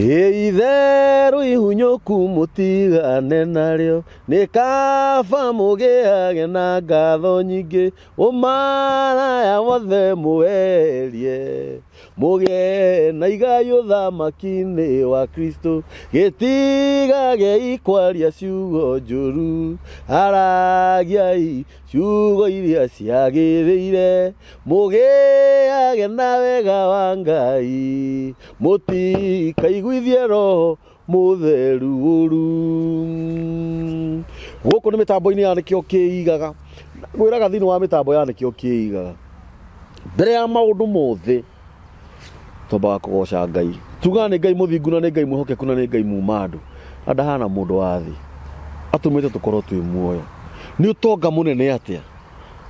Itherũ ihunyũku mũtigane narĩo, nĩ kaba mũgĩage na ngatho nyingĩ, ũmaraya wothe mũwerie, mũgĩe na igai ũthamaki-inĩ wa Kristo. Gĩtigagei kwaria ciugo njũru, aragiai ciugo iria ciagĩrĩire, mũgĩage na wega wa Ngai, mũtikaiguithie Roho Mũtheru ũru. Gũkũ nĩ mĩtambo-inĩ ya Nĩkĩo Kĩigaga. Ngwĩraga thĩinĩ wa mĩtambo ya Nĩkĩo Kĩigaga, mbere ya maũndũ mothe twambaga kũgoca Ngai. Tugaga nĩ Ngai mũthingu na nĩ Ngai mwĩhokeku na nĩ Ngai muma andũ. Na ndahana mũndũ wa thĩ. Atũmĩte tũkorwo twĩ muoyo. Nĩ ũtonga mũnene atĩa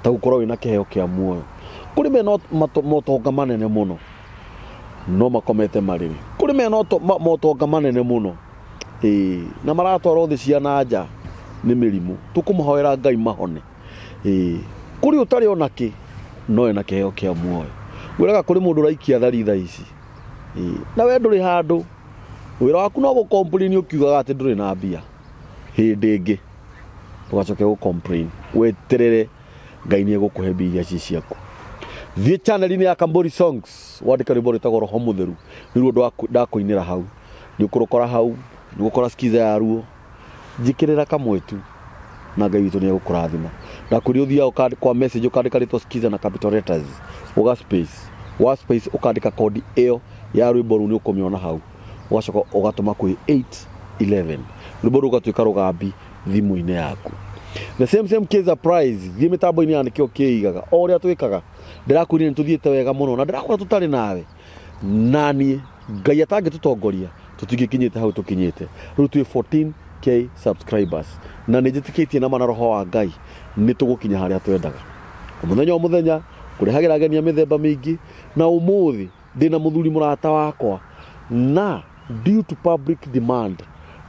ta gũkorwo wĩna kĩheo kĩa muoyo. Kũrĩ mena motonga manene mũno no makomete marĩrĩ. Kũrĩ mena motonga manene mũno ĩĩ na maratwarwo thĩ cia na nja nĩ mĩrimũ. Tũkũmahoera Ngai mahone. Ĩĩ kũrĩ ũtarĩ ona kĩ no ena kĩheo kĩa muoyo. Ngwĩraga kũrĩ mũndũ ũraikia thari thaa ici. Ĩĩ na we ndũrĩ handũ. Wĩra waku no gũ complain ũkiugaga atĩ ndũrĩ na mbia. Hĩndĩ ĩngĩ ndũgacoke gũ complain. Weterere Ngai nĩ egũkũhe mbia iria ci ciaku. Thiĩ channel-inĩ ya Kambori Songs wandĩke rwĩmbo rwĩtagwo Roho Mũtheru. Nĩruo ndakũinĩra hau. Nĩ ũkũrũkora hau, nĩ ũgũkora skiza yaruo. Njĩkĩrĩra kamwe tu na Ngai witũ nĩ egũkũrathima. Ndakwĩrire ũthiaga kwa message ũkandĩka rĩtwa skiza na capital letters, ũga space, wa space ũkandĩka kodi ĩyo ya rwĩmbo rũu nĩ ũkũmĩona hau. Ũgacoka ũgatũma kwĩ 811. Rwĩmbo rũu rũgatuĩka rũgambi thimũ-inĩ yaku. The same same case applies, thiĩ mĩtambo-inĩ ya Nĩkĩo Kĩigaga, o ũrĩa twĩkaga. Ndĩrakwĩrire nĩ tũthiĩte wega mũno na ndĩrakwĩra tũtarĩ nawe. Na niĩ Ngai atangĩtũtongoria tũtingĩkinyĩte hau tũkinyĩte. Rĩu twĩ 14K subscribers na nĩ njĩtĩkĩtie na ma na roho wa Ngai nĩ tũgũkinya harĩa twendaga. O mũthenya o mũthenya ngũrehagĩra ageni a mĩthemba mĩingĩ na ũmũthĩ ndĩna mũthuri mũrata wakwa na due to public demand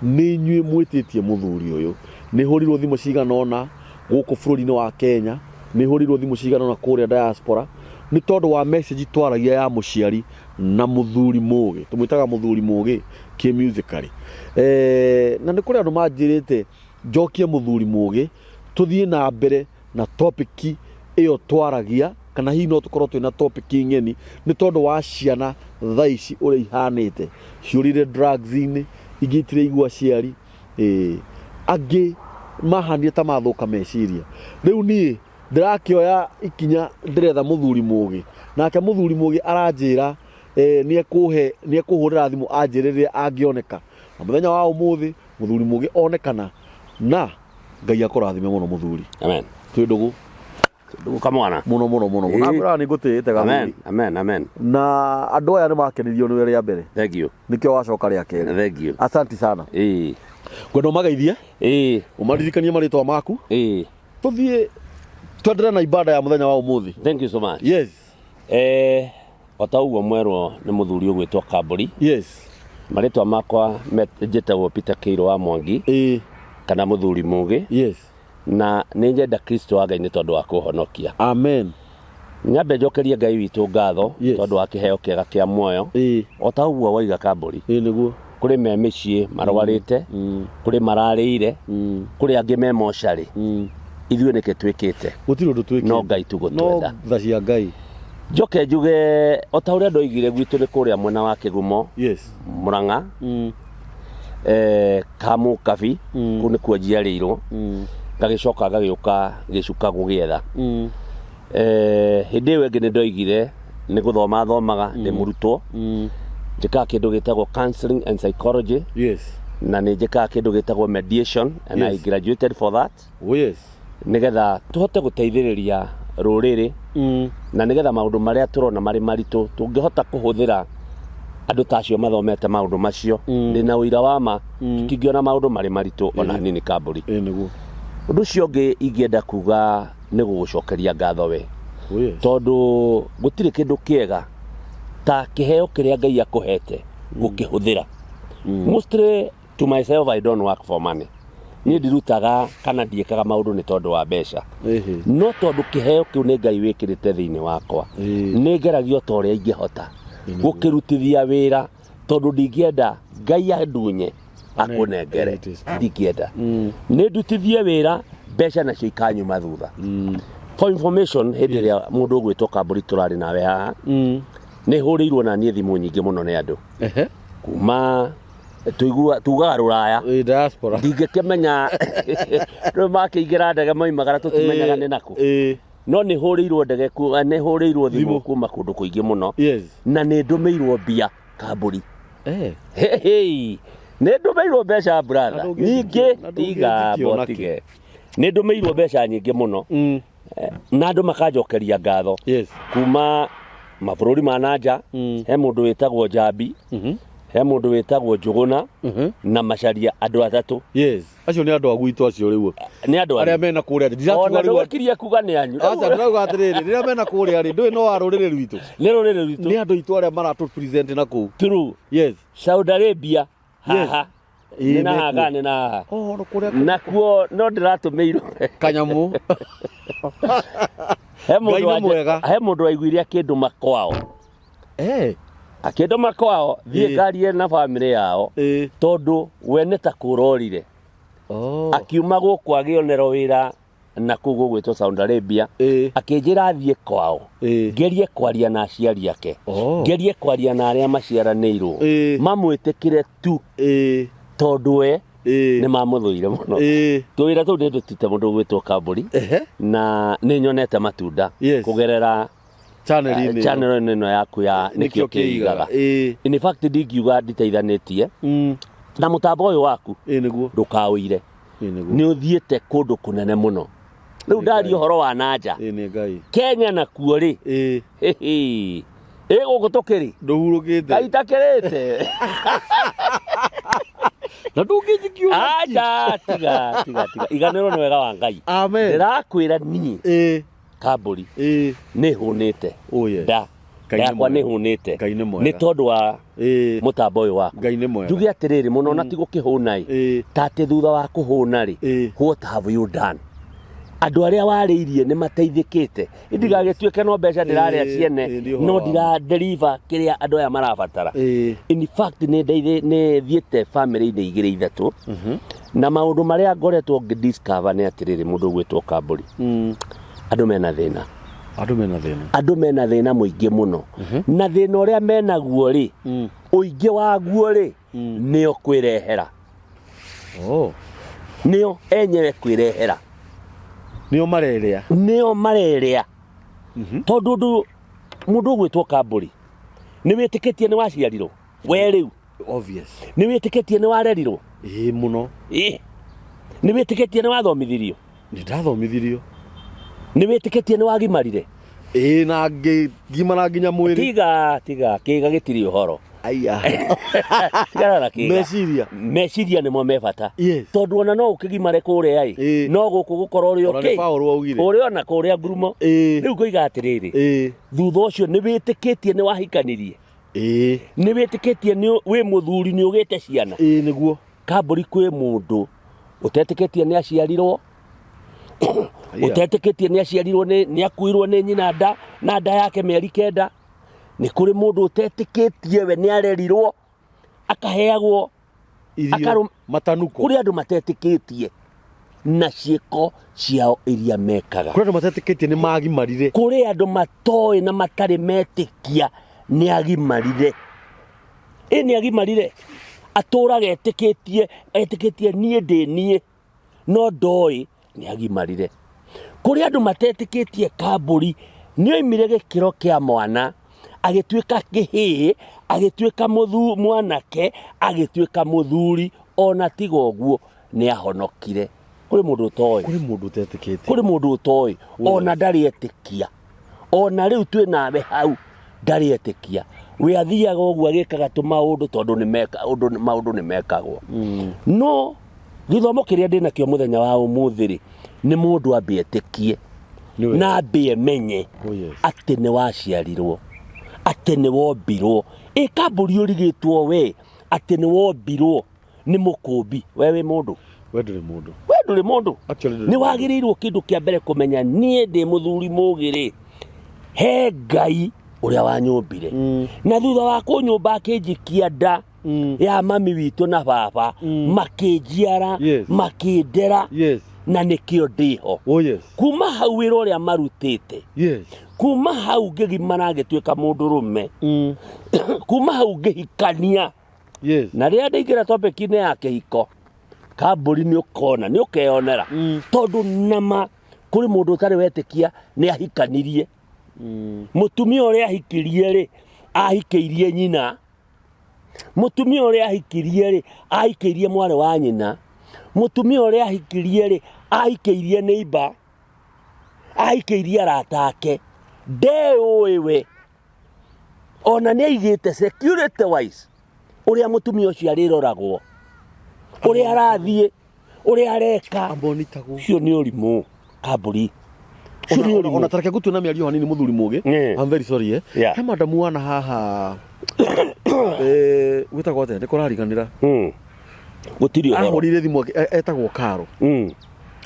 nĩ inyuĩ mwĩtĩtie mũthuri ũyũ. Nĩ hũrirwo thimũ cigana ũna gũkũ bũrũri-inĩ wa Kenya, nĩ hũrirwo thimũ cigana ũna kũrĩa diaspora nĩ tondũ wa message twaragia ya mũciari na mũthuri mũgĩ. Tũmwĩtaga mũthuri mũgĩ kĩ musically. Eh, na nĩ kũrĩ andũ manjĩrĩte njokie mũthuri mũgĩ tũthiĩ na mbere na topic ĩyo twaragia kana hihi no tũkorwo twĩna topic ng'eni nĩ tondũ wa ciana thaa ici ũrĩa ihanĩte ciũrire drugs-inĩ ingĩ itiraigua aciari ĩĩ angĩ mahanire ta mathũka meciria rĩu niĩ ndĩrakĩoya ikinya ndĩretha mũthuri mũgĩ nake mũthuri mũgĩ aranjĩra eh, nĩ ekũhũrĩra thimũ anjĩre rĩrĩa angĩoneka na mũthenya wa ũmũthĩ mũthuri mũgĩ onekana na Ngai akũrathime mũno mũthuri. Amen. Twĩ ndũgũ. Ndũgũ kamwana. Mũno mũno mũno. Ĩĩ. Nakwĩraga nĩ ngũtĩĩte Amen. gathuri. Amen. Amen. Na andũ aya nĩ makenirio nĩwe rĩa mbere. Thank you. Nĩkĩo wacoka rĩa kerĩ. Thank you. Asanti sana. Ĩĩ. Ngwenda ũmageithie, Ĩĩ. ũmaririkanie marĩtwa maku. Ĩĩ. Tũthiĩ twenderee na ibada ya mũthenya wa ũmũthĩ. Thank you so much. Yes. Eh, o ta ũguo mwerwo nĩ mũthuri ũgwĩtwo Kambũri. Yes. Marĩtwa makwa njĩtagwo Peter Kĩirũ wa Mwangi. Ĩĩ. Kana mũthuri mũgĩ. Yes. Na nĩ nyenda Kristo wa Ngai nĩ tondũ wa kũhonokia. Amen. Nyambe njokerie Ngai witũ ngatho Yes. tondũ wa kĩheo kĩega kĩa muoyo. Ĩĩ. O ta ũguo waiga Kambũri. Ĩĩ nĩguo. Kũrĩ me mĩciĩ marwarĩte, kũrĩ mararĩire, kũrĩ angĩ me mocarĩ. Ithuĩ nĩkĩ twĩkĩte? Gũtirĩ ũndũ twĩkĩte. No Ngai tu gũtwenda. No tha cia Ngai. Njoke njuge o ta ũrĩa ndoigire gwitũ nĩ kũrĩa mwena wa Kĩgumo, Yes. Mũrang'a, eh, Kamũkabi, kũu nĩkuo njiarĩirwo. Ngagĩcoka ngagĩũka Gĩcuka gũgĩetha. Eh, hĩndĩ ĩyo ĩngĩ nĩ ndoigire nĩ gũthoma thomaga ndĩ mũrutwo njĩkaga kĩndũ gĩtagwo counseling and psychology Yes. na nĩ njĩkaga kĩndũ gĩtagwo mediation and I Yes. graduated for that Oh yes. nĩgetha tũhote gũteithĩrĩria rũrĩrĩ na nĩgetha maũndũ marĩa tũrona marĩ maritũ tũngĩhota kũhũthĩra andũ ta acio mathomete maũndũ macio ndĩna ũira wa ma tũtingĩona maũndũ marĩ maritũ ona hanini Kambũri. Ĩĩ nĩguo. Ũndũ ũcio ũngĩ ingĩenda kuga nĩ gũgũcokeria ngatho we. Oh yes. Tondũ gũtirĩ kĩndũ kĩega ta kĩheo kĩrĩa Ngai akũhete gũkĩhũthĩra. Mostly to myself I don't work for money. Niĩ ndirutaga kana ndiĩkaga maũndũ nĩ tondũ wa mbeca. Ĩhĩ. No tondũ kĩheo kĩu nĩ Ngai wĩkĩrĩte thĩinĩ wakwa, Ĩĩ. nĩ ngeragia o ta ũrĩa ingĩhota gũkĩrutithia wĩra tondũ ndingĩenda Ngai andunye akũnengere. It is true. Ndingĩenda nĩ ndutithie wĩra, mbeca nacio ikanyuma thutha. For information, hĩndĩ ĩrĩa mũndũ ũgwĩtwo Kambũri tũrarĩ nawe haha, nĩ hũrĩirwo na niĩ thimũ nyingĩ mũno nĩ andũ kuma tũigua tugaga rũraya. Ĩ, diaspora. Ndingĩkĩmenya rĩu makĩingĩra ndege moimagara, tũtimenyaga nĩ nakũ. No nĩ hũrĩirwo ndege nĩ hũrĩirwo thimũ Thimũ. kuma kũndũ kũingĩ mũno. Na nĩ ndũmĩirwo mbia, Kambũri. Hey, nĩ ndũmĩirwo mbeca, brother. Na nyingĩ. na Tiga ndũngĩnjĩkio nakĩ? botige, nĩ ndũmĩirwo mbeca nyingĩ mũno. Na andũ makanjokeria ngatho kuma mabũrũri ma nanja. He mũndũ wĩtagwo Njambi, he mũndũ wĩtagwo Njũgũna na Macaria, andũ atatũ. Yes, acio nĩ andũ a gwitũ acio rĩu. Nĩ andũ arĩa anyu. mena kũrĩa Ona ndirakiuga rĩu ndũgĩkirie kuga nĩ anyu. Aca, ndĩrauga atĩrĩrĩ, rĩrĩa mena kũrĩa rĩ, ndũĩ no wa rũrĩrĩ rwitũ. Nĩ rũrĩrĩ rwitũ. Nĩ andũ aitũ arĩa maratũ present na kũu. True. Saudi Arabia haha. Ĩĩ, Nĩ na haha mekuo. kana nĩ na haha? Oh, no kũrĩa. Nakuo no ndĩratũmĩirwo kanyamũ. He mũndũ Ngai nĩ mwega. He mũndũ waiguire akĩndũma kwao, akĩndũma kwao thiĩ ngarie na bamĩrĩ yao, tondũ we nĩ ta kũrorire. Akiuma gũkũ agĩonerwo wĩra na kũu gũgwĩtwo Saudi Arabia. Akĩnjĩra thiĩ kwao, ngerie kwaria na aciari ake, ngerie kwaria na arĩa maciaranĩirwo, mamwĩtĩkĩre tu, tondũ we nĩ mamũthũire mũno. Tũwĩra tũu nĩ ndutĩte mũndũ ũgwĩtwo Kambũri, na nĩ nyonete matunda kũgerera channel-inĩ ĩno. Channel ĩno yaku ya Nĩkĩo Nĩkĩo Kĩigaga. Kĩigaga. In fact, ndingiuga nditeithanĩtie na mũtambo ũyũ waku. Ĩĩ nĩguo. Ndũkaũire. Ĩĩ nĩguo. Nĩ ũthiĩte kũndũ kũnene mũno. Rĩu ndaria ũhoro wa nanja. Ĩĩ nĩ Ngai. Kenya nakuo rĩ, ĩ gũkũ tũkĩrĩ Ndũhurũkĩte. Ngai takĩrĩte. Na ndũngĩnjikio. Aca, tiga, tiga, tiga, iganĩrwo nĩ wega wa Ngai. Amen. Ndĩrakwĩra niĩ, Kambũri, nĩ hũnĩte. Oh yes. Nda Ngai nĩ yakwa nĩ mwega. hũnĩte Ngai nĩ mwega. nĩ tondũ wa mũtambo ũyũ waku. Ngai nĩ mwega. Njuge atĩrĩrĩ mũno, na ti gũkĩhũna ĩ, ta atĩ thutha wa kũhũna rĩ, what have you done? Andũ arĩa warĩirie nĩ mateithĩkĩte? Ndigagĩtuĩke no mbeca ndĩrarĩa ciene, Nĩ ũhoro no wa ndira deliver kĩrĩa andũ aya marabatara. In fact, nĩ nĩ thiĩte bamĩrĩ-inĩ igĩrĩ ithatũ, na maũndũ marĩa ngoretwo ngĩ discover nĩ atĩrĩrĩ, mũndũ ũgwĩtwo Kambũri, andũ mena thĩna. Andũ mena thĩna. Andũ mena thĩna mũingĩ mũno, na thĩna ũrĩa menaguo rĩ, ũingĩ waguo rĩ, nĩo kwĩrehera. Nĩo enyewe kwĩrehera. Nĩo marerĩa. Nĩo marerĩa, tondũ ũndũ mũndũ ũgwĩtwo Kambũri, nĩ wĩtĩkĩtie nĩ waciarirwo we rĩu? Obvious. Nĩ wĩtĩkĩtie nĩ warerirwo? Ĩĩ mũno. Ĩ, nĩ wĩtĩkĩtie nĩ wathomithirio? Nĩ ndathomithirio. Nĩ wĩtĩkĩtie nĩ wagimarire? Ĩĩ, na ngĩgimara nginya mwĩrĩ. Tiga, tiga, kĩga gĩtirĩ ũhoro. Aya. Tigana na kĩga. Meciria. Meciria nĩmo me bata. Tondũ ona no ũkĩgimare kũrĩa ĩ, no gũkũ gũkorwo ũrĩ Ona nĩ okay. Paũlũ augire. Ũrĩ ona kũrĩa ngurumo. Rĩu ngoiga atĩrĩrĩ, thutha ũcio nĩ wĩtĩkĩtie nĩ wahikanirie? Nĩ wĩtĩkĩtie nĩ wĩ mũthuri, nĩ ũgĩte ciana? Ĩĩ nĩguo. Kambũri, kwĩ mũndũ ũtetĩkĩtie nĩ aciarirwo, ũtetĩkĩtie nĩ aciarirwo, nĩ akuirwo nĩ nyina nda na nda yake mĩeri 9. Nĩ kũrĩ mũndũ ũtetĩkĩtie we nĩ arerirwo akaheagwo Irio. Matanuko. Kũrĩ andũ matetĩkĩtie na ciĩko ciao iria mekaga. Kũrĩ andũ matetĩkĩtie nĩ magimarire. Kũrĩ andũ matoĩ na matarĩ metĩkia nĩ agimarire. Ĩ, nĩ agimarire, atũraga etĩkĩtie, etĩkĩtie niĩ ndĩ niĩ, no ndoĩ nĩ agimarire. Kũrĩ andũ matetĩkĩtie Kambũri nĩ oimire gĩkĩro kĩa mwana, agĩtuĩka kĩhĩĩ, agĩtuĩka mwanake, agĩtuĩka mũthuri, ona tiga ũguo nĩ ahonokire. Kũrĩ mũndũ ũtoĩ. Kũrĩ mũndũ ũtetĩkĩtie. Kũrĩ mũndũ ũtoĩ, ona ndarĩ etĩkia, ona rĩu twĩ nawe hau ndarĩ etĩkia. We athiaga ũguo agĩkaga tũmaũndũ tondũ nĩ meka ũndũ, maũndũ nĩ mekagwo. No gĩthomo kĩrĩa ndĩnakĩo mũthenya wa ũmũthĩ rĩ, nĩ mũndũ ambe etĩkie Nĩ wega. na ambe emenye atĩ nĩ waciarirwo, atĩ nĩ wombirwo. Ĩ Kambũri, ũrigĩtwo we atĩ nĩ wombirwo nĩ mũkũmbi, we wĩ mũndũ? We ndũrĩ mũndũ. We ndũrĩ mũndũ. Actually, ndũrĩ Nĩ mũndũ. wagĩrĩirwo kĩndũ kĩa mbere kũmenya, niĩ ndĩ mũthuri mũgĩ rĩ, he Ngai ũrĩa wanyũmbire, na thutha wa kũnyũmba akĩnjikia nda. Ya mami witũ na baba makĩnjiara, makĩndera, na nĩkĩo ndĩho. Oh yes. Kuma hau wĩra ũrĩa marutĩte, kuma hau ngĩgimara ngĩtuĩka mũndũrũme, kuma hau ngĩhikania, na rĩrĩa ndaingĩra topic-inĩ ya kĩhiko, kambũri nĩ ũkona, nĩ ũkeyonera, tondũ nama kũrĩ mũndũ ũtarĩ wetĩkia nĩ ahikanirie. Mũtumia ũrĩa ahikirie rĩ, ahikĩirie nyina. Mũtumia ũrĩa ahikirie rĩ, ahikĩirie mwarĩ wa nyina. Mũtumia ũrĩa ahikirie rĩ, ahikĩirie neighbor, ahikĩirie arata ake. Ndeyũĩ we, ona nĩ aigĩte security wise ũrĩa mũtumia ũcio arĩroragwo, ũrĩa arathiĩ, ũrĩa areka. Amonitagwo. Ũcio nĩ ũrimũ, kambũri. Ũcio nĩ ũrimũ. Ona tareke ngũtue na mĩario hanini, mũthuri mũgĩ. I'm very sorry, eh. He madamu wana haha, gwĩtagwo atĩa, nĩ kũrariganĩra. Gũtirĩ ũhoro. Ahũrire thimũ, etagwo Karo.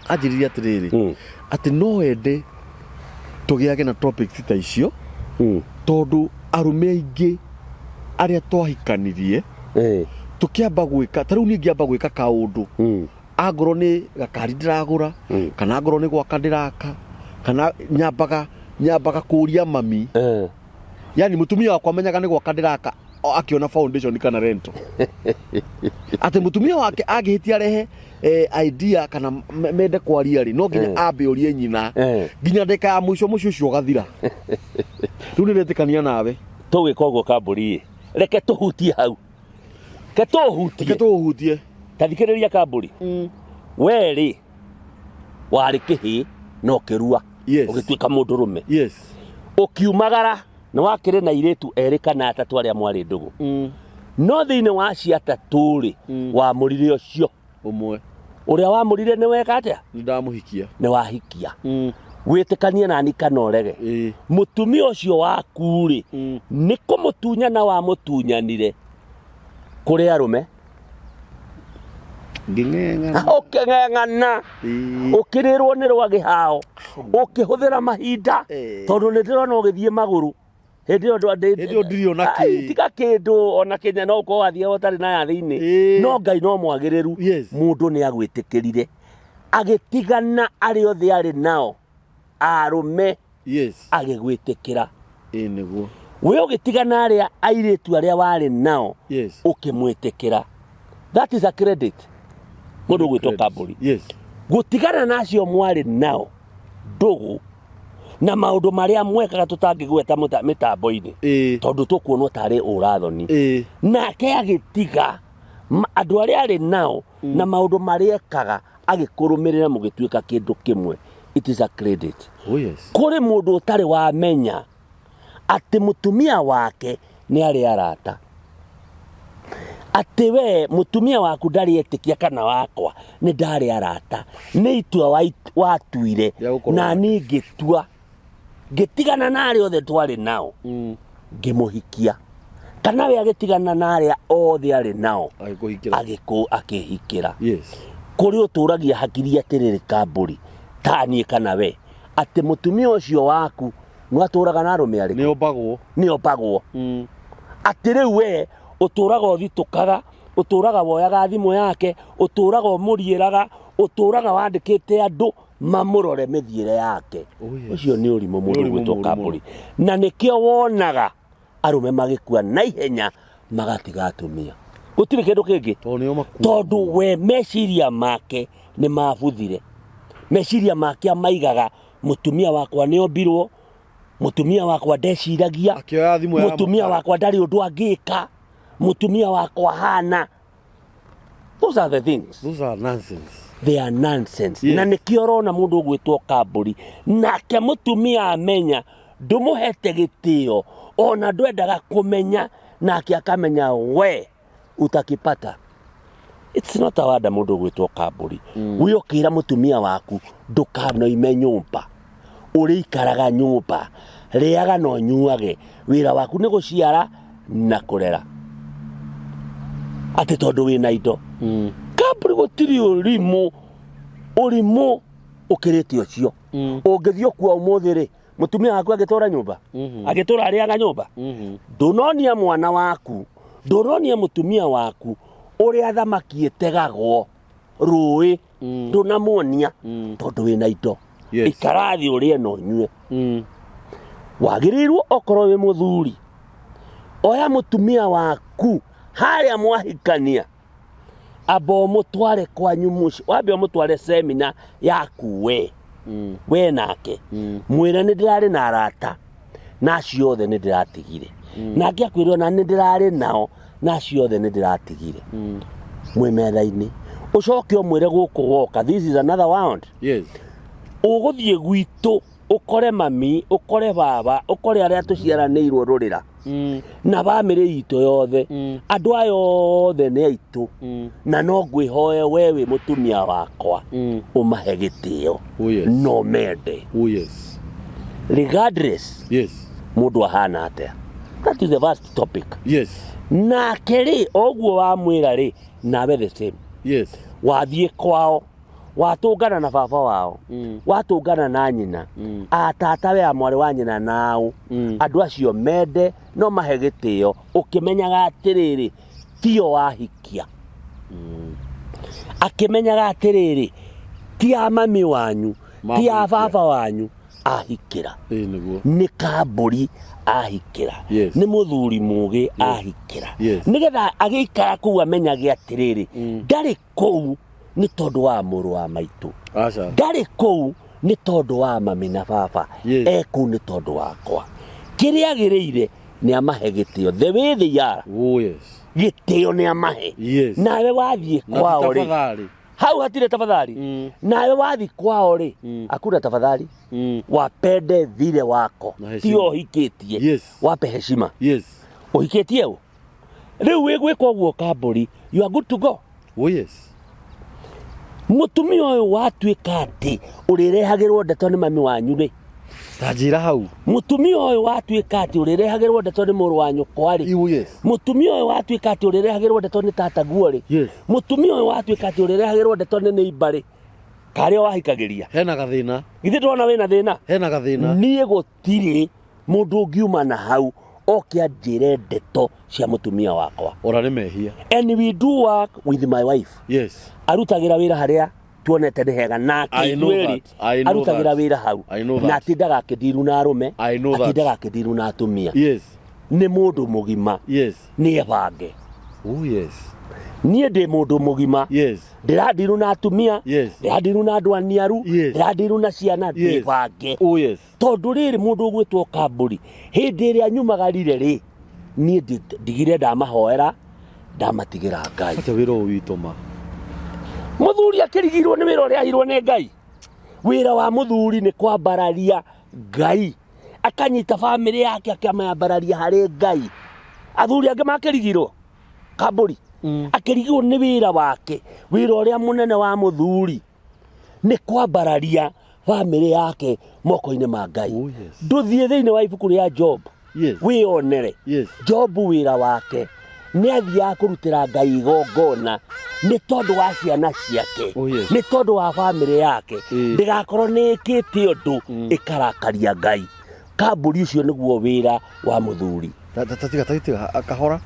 Anjĩrire atĩrĩrĩ, atĩ no ende tũgĩage na topics ta icio, tondũ arũme aingĩ arĩa twahikanirie, tũkĩamba gwĩka ta rĩu niĩ ngĩamba gwĩka kaũndũ, angorwo nĩ gakari ndĩragũra, kana angorwo nĩ gwaka ndĩraka, kana nyambaga kũria mami. Yani mũtumia wakwa amenyaga nĩ gwaka ndĩraka akĩona foundation kana rental, atĩ mũtumia wake angĩhĩtia rehe idea kana mende kwaria rĩ, no nginya ambe ũrie nyina, nginya ndĩka ya mũico mũciĩ ũcio ũgathira. Rĩu nĩ ndetĩkania nawe. Tũgwĩka ũguo, kambũri, reke tũhutie hau, reke tũhutie. Reke tũhutie. Ta thikĩrĩria, kambũri. We rĩ, warĩ kĩhĩ na ũkĩrua, ũgĩtuĩka mũndũrũme, ũkiumagara, nĩ wakĩrĩ na airĩtu erĩ kana atatũ arĩa mwarĩ ndũgũ, no thĩinĩ wa acio atatũ rĩ, wamũrire ũcio ũmwe. Ũrĩa wamũrire nĩ weka atĩa? Nĩ ndamũhikia. Nĩ wahikia. Wĩtĩkanie nani kana ũrege, mũtumia ũcio waku rĩ, nĩ kũmũtunyana wamũtunyanire kũrĩ arũme. Ngĩng'eng'ana. Ũkĩng'eng'ana, ũkĩrĩrwo nĩ rwagĩ hao, ũkĩhũthĩra mahinda, tondũ nĩ ndĩrona ũgĩthiĩ magũrũ hĩndĩ ĩyo Hĩndĩ ĩyo ndirĩ ona Ai, kĩ. Tiga kĩndũ ona kĩnya no ũkorwo wathiaga ũtarĩ na ya thĩinĩ. No Ngai no mwagĩrĩru. Mũndũ nĩ agwĩtĩkĩrire agĩtigana arĩa othe arĩ nao arũme, agĩgwĩtĩkĩra. Ĩĩ, nĩguo. We ũgĩtigana arĩa airĩtu arĩa warĩ nao, ũkĩmwĩtĩkĩra. That is a credit, mũndũ ũgwĩtwo Credit. Kambũri. Gũtigana na acio mwarĩ nao ndũgũ na maũndũ marĩa mwekaga tũtangĩgweta mĩtambo-inĩ, tondũ tũkuonwo tarĩ ũrathoni, nake agĩtiga andũ arĩa arĩ nao na maũndũ marĩa ekaga, agĩkũrũmĩrĩra, mũgĩtuĩka kĩndũ kĩmwe. It is a credit. Oh yes. Kũrĩ mũndũ ũtarĩ wamenya atĩ mũtumia wake nĩ arĩ arata, atĩ we mũtumia waku ndarĩ etĩkia kana wakwa nĩ ndarĩ arata, nĩ itua watuire. Rĩa gũkorwo Na niĩ ngĩtua, ngĩtigana na arĩa othe twarĩ nao, ngĩmũhikia, kana we agĩtigana na arĩa othe arĩ nao, Agĩkũhikĩra. Akĩhikĩra. Kũrĩ ũtũragia hakiri atĩrĩrĩ, kambũri, taniĩ kana we, atĩ mũtumia ũcio waku nĩ atũraga na arũme arĩkũ? Nĩ ombagwo. Nĩ ombagwo. Atĩ rĩu we ũtũraga ũthitũkaga, ũtũraga woyaga thimũ yake, ũtũraga ũmũriĩraga, ũtũraga wandĩkĩte andũ mamũrore mĩthiĩre yake. Oh, yes. Ũcio nĩ ũrimũ, mũndũ Nĩ ũrimũ ũgwĩtwo mũũru. Kambũri, na nĩkĩo wonaga arũme magĩkua naihenya, magatiga atumia, gũtirĩ kĩndũ kĩngĩ. Tondũ nĩo makua. Tondũ we meciria make nĩ mabuthire, meciria make amaigaga mũtumia wakwa nĩ ombirwo, mũtumia wakwa ndeciragia, Akĩoya thimũ ya mũtumia wakwa ndarĩ ũndũ angĩka, mũtumia wakwa hana. Those are the things. Those are nonsense. They are nonsense. Na nĩkĩo ũrona mũndũ ũgwĩtwo Kambũri, nake mũtumia amenya ndũmũhete gĩtĩo, ona ndwendaga kũmenya, nake akamenya we utakipata. It's not a wonder mũndũ ũgwĩtwo Kambũri, we ũkĩra mũtumia waku ndũkanoime nyũmba, ũrĩikaraga nyũmba, rĩaga na ũnyuage, wĩra waku nĩ gũciara na kũrera, atĩ tondũ wĩna indo. Kambũri, gũtirĩ ũrimũ, ũrimũ ũkĩrĩte ũcio. Ũngĩthiĩ ũkua ũmũthĩ rĩ, mũtumia waku agĩtũra nyũmba, agĩtũra arĩaga nyũmba, ndũnonia mwana waku, Ndũronia mũtumia waku ũrĩa thamaki ĩtegagwo rũĩ, ndũnamuonia tondũ wĩna indo. Ikara thĩ ũrĩe na ũnyue. Wagĩrĩirwo okorwo wĩ mũthuri, oya mũtumia waku harĩa mwahikania, amba ũmũtware kwanyu mũciĩ, wambe ũmũtware semina yaku we, we nake, mwĩre nĩ ndĩrarĩ na arata na acio othe nĩ ndĩratigire, nake akwĩre ona nĩ ndĩrarĩ nao na acio othe nĩ ndĩratigire. Mwĩ metha-inĩ, ũcoke ũmwĩre gũkũ woka, this is another round. Ũgũthiĩ gwitũ ũkore mami, ũkore baba, ũkore arĩa tũciaranĩirwo rũrĩra, na bamĩrĩ itũ yothe, andũ aya othe nĩ aitũ, na no ngwĩhoe we wĩ mũtumia wakwa, ũmahe gĩtĩo, no mende. Regardless mũndũ ahana atĩa. That is the first topic. Nake rĩ, oguo wamwĩra rĩ, nawe the same. Wathiĩ kwao, watũngana na baba wao, watũngana na nyina, atata we a mwarĩ wa nyina nao, andũ acio mende no mahe gĩtĩo, ũkĩmenyaga atĩrĩrĩ tio wahikia, akĩmenyaga atĩrĩrĩ ti a mami wanyu, ti a Mamũhikia. baba wanyu ahikĩra. Ĩĩ nĩguo. Nĩ kambũri ahikĩra, nĩ mũthuri mũgĩ ahikĩra, nĩgetha agĩikara kũu amenyage atĩrĩrĩ, ndarĩ kũu nĩ tondũ wa mũrũ wa maitũ, Aca. ndarĩ kũu nĩ tondũ wa mami na baba, e kũu nĩ tondũ wakwa. Kĩrĩa agĩrĩire nĩ amahe gĩtĩo the way they are. Oh yes. Gĩtĩo nĩ amahe. Nawe wathiĩ Na kwao rĩ, tafadhali. hau hatirĩ tafadhali. Nawe wathiĩ kwao rĩ, hakuna tafadhali. Wapende vile wako. Na heshima. Tio ũhikĩtie. Wape heshima. Ũhikĩtie ũ? Rĩu wĩ gwĩka ũguo kambũri, you are good to go. Oh yes. Mũtumia ũyũ watuĩka atĩ ũrĩrehagĩrwo ndeto nĩ mami wanyu rĩ, Ta njĩra hau. Mũtumia ũyũ watuĩka atĩ ũrĩrehagĩrwo ndeto nĩ mũrũ wa nyũkwa rĩ, Oh yes. Mũtumia ũyũ watuĩka atĩ ũrĩrehagĩrwo ndeto nĩ tataguo rĩ, Mũtumia ũyũ watuĩka atĩ ũrĩrehagĩrwo ndeto nĩ neighbor rĩ, karĩa wahikagĩria. Hena gathĩna. Githĩ ndona wĩna thĩna? Hena gathĩna. Niĩ gũtirĩ mũndũ ũngiuma na hau oke anjĩre ndeto cia mũtumia wakwa. Ora nĩ mehia. And we do work with my wife. Arutagĩra wĩra harĩa tuonete nĩ hega, nake I know ithuerĩ that. I know arutagĩra that. wĩra hau. I know Na that. atindaga akĩndiru na arũme, I know that. atindaga akĩndiru na atumia. Nĩ mũndũ mũgima. Nĩ ebange. Oh yes. Niĩ ndĩ mũndũ mũgima. Ndĩrandiru na atumia. Ndĩrandiru na andũ aniaru. Ndĩrandiru na ciana. Ndĩbange. Oh yes. Tondũ rĩrĩ mũndũ ũgwĩtwo kambũri, hĩndĩ ĩrĩa nyumagarire rĩ, niĩ ndigire ndamahoera, ndamatigĩra Ngai. Acha wĩra ũyũ witũ ma. Mũthuri akĩrigirwo nĩ wĩra ũrĩa aheirwo nĩ Ngai. Wĩra wa mũthuri nĩ kwambararia Ngai. Akanyita bamĩrĩ yake akamĩambararia harĩ Ngai. Athuri angĩ makĩrigirwo kambũri. Akĩrigirwo nĩ wĩra wake. Wĩra ũrĩa mũnene wa mũthuri nĩ kwambararia bamĩrĩ yake moko-inĩ ma Ngai. Oh, yes. Ndũthiĩ thĩinĩ wa ibuku rĩa Job. Wĩyonere. Job wĩra wake nĩ athiaga kũrutĩra Ngai igongona nĩ tondũ wa ciana ciake. Oh, yes. Nĩ tondũ wa bamĩrĩ yake. Ndĩgakorwo nĩ ĩkĩte ũndũ ĩkarakaria Ngai. Kambũri ũcio nĩguo wĩra wa mũthuri. Tiga, tiga, tiga, kahora.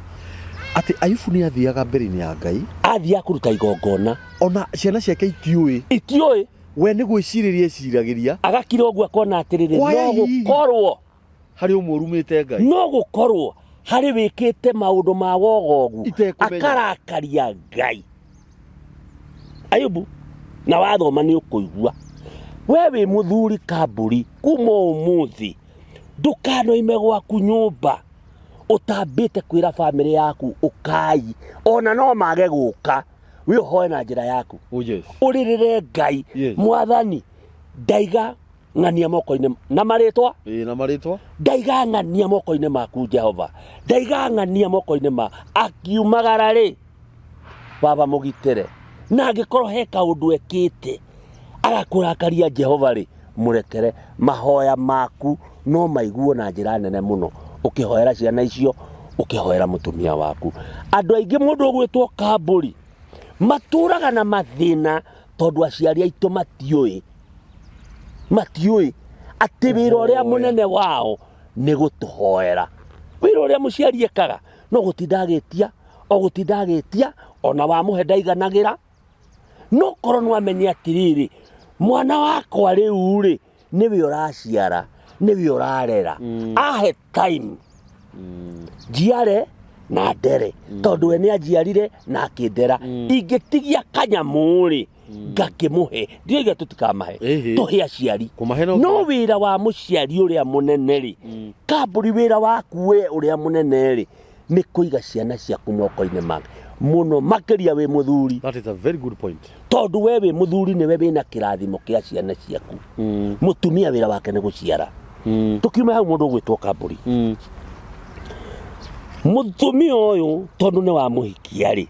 Atĩ Ayubu nĩ athiaga mbere-inĩ ya Ngai. Athiaga kũruta igongona. Ona ciana ciake itiũĩ. Itiũĩ. We nĩ gwĩcirĩria eciragĩria. Agakira ũguo akona atĩrĩrĩ, Kwaya no hihi. gũkorwo harĩ ũmwe ũrumĩte Ngai. No gũkorwo harĩ wĩkĩte maũndũ ma wogogu, Itekũmenya. akarakaria Ngai. Ayubu, na wathoma nĩ ũkũigua. We wĩ mũthuri kambũri kuma ũmũthĩ, ndũkanoime gwaku nyũmba ũtambĩte kwĩra bamĩrĩ yaku ũkai, ona no mage gũka, wĩ ũhoe na njĩra yaku. Oh, yes. Ũrĩrĩre Ngai. Mwathani, ndaiga ng'ania moko-inĩ na marĩtwa. Ĩĩ, na marĩtwa. Ndaiga ng'ania moko-inĩ maku Jehova. Ndaiga ng'ania moko-inĩ ma akiumagara rĩ, baba mũgitĩre. Na angĩkorwo he kaũndũ ekĩte agakũrakaria Jehova rĩ, mũrekere. Mahoya maku no maiguo na njĩra nene mũno, ũkĩhoera ciana icio, ũkĩhoera mũtumia waku. Andũ aingĩ mũndũ ũgwĩtwo kambũri matũraga na mathĩna tondũ aciari aitũ matiũĩ. Matiũĩ atĩ wĩra ũrĩa Kũhoya. mũnene wao nĩ gũtũhoera. Wĩra ũrĩa mũciari ekaga No gũtinda agĩtia, o gũtinda agĩtia, ona wamũhe ndaiganagĩra. No korwo nĩ wamenye atĩrĩrĩ, mwana wakwa rĩu rĩ, nĩwe ũraciara, nĩwe ũrarera. Ahe time. Njiare na ndere, tondũ we nĩ anjiarire na akĩndera. Ingĩtigia kanyamũ rĩ, ngakĩmũhe. Ndioiga tũtikamahe, Ĩhĩ. tũhe aciari. Kũmahe no No wĩra wa mũciari ũrĩa mũnene rĩ, kambũri wĩra waku we ũrĩa mũnene rĩ, nĩ kũiga ciana ciaku moko-inĩ make mũno makĩria wĩ mũthuri. That is a very good point. Tondũ we wĩ mũthuri nĩwe wĩna kĩrathimo kĩa ciana ciaku. Mũtumia wĩra wake nĩ gũciara. Tũkiume hau mũndũ ũgwĩtwo kambũri. Mũtumia ũyũ tondũ nĩ wamũhikia rĩ,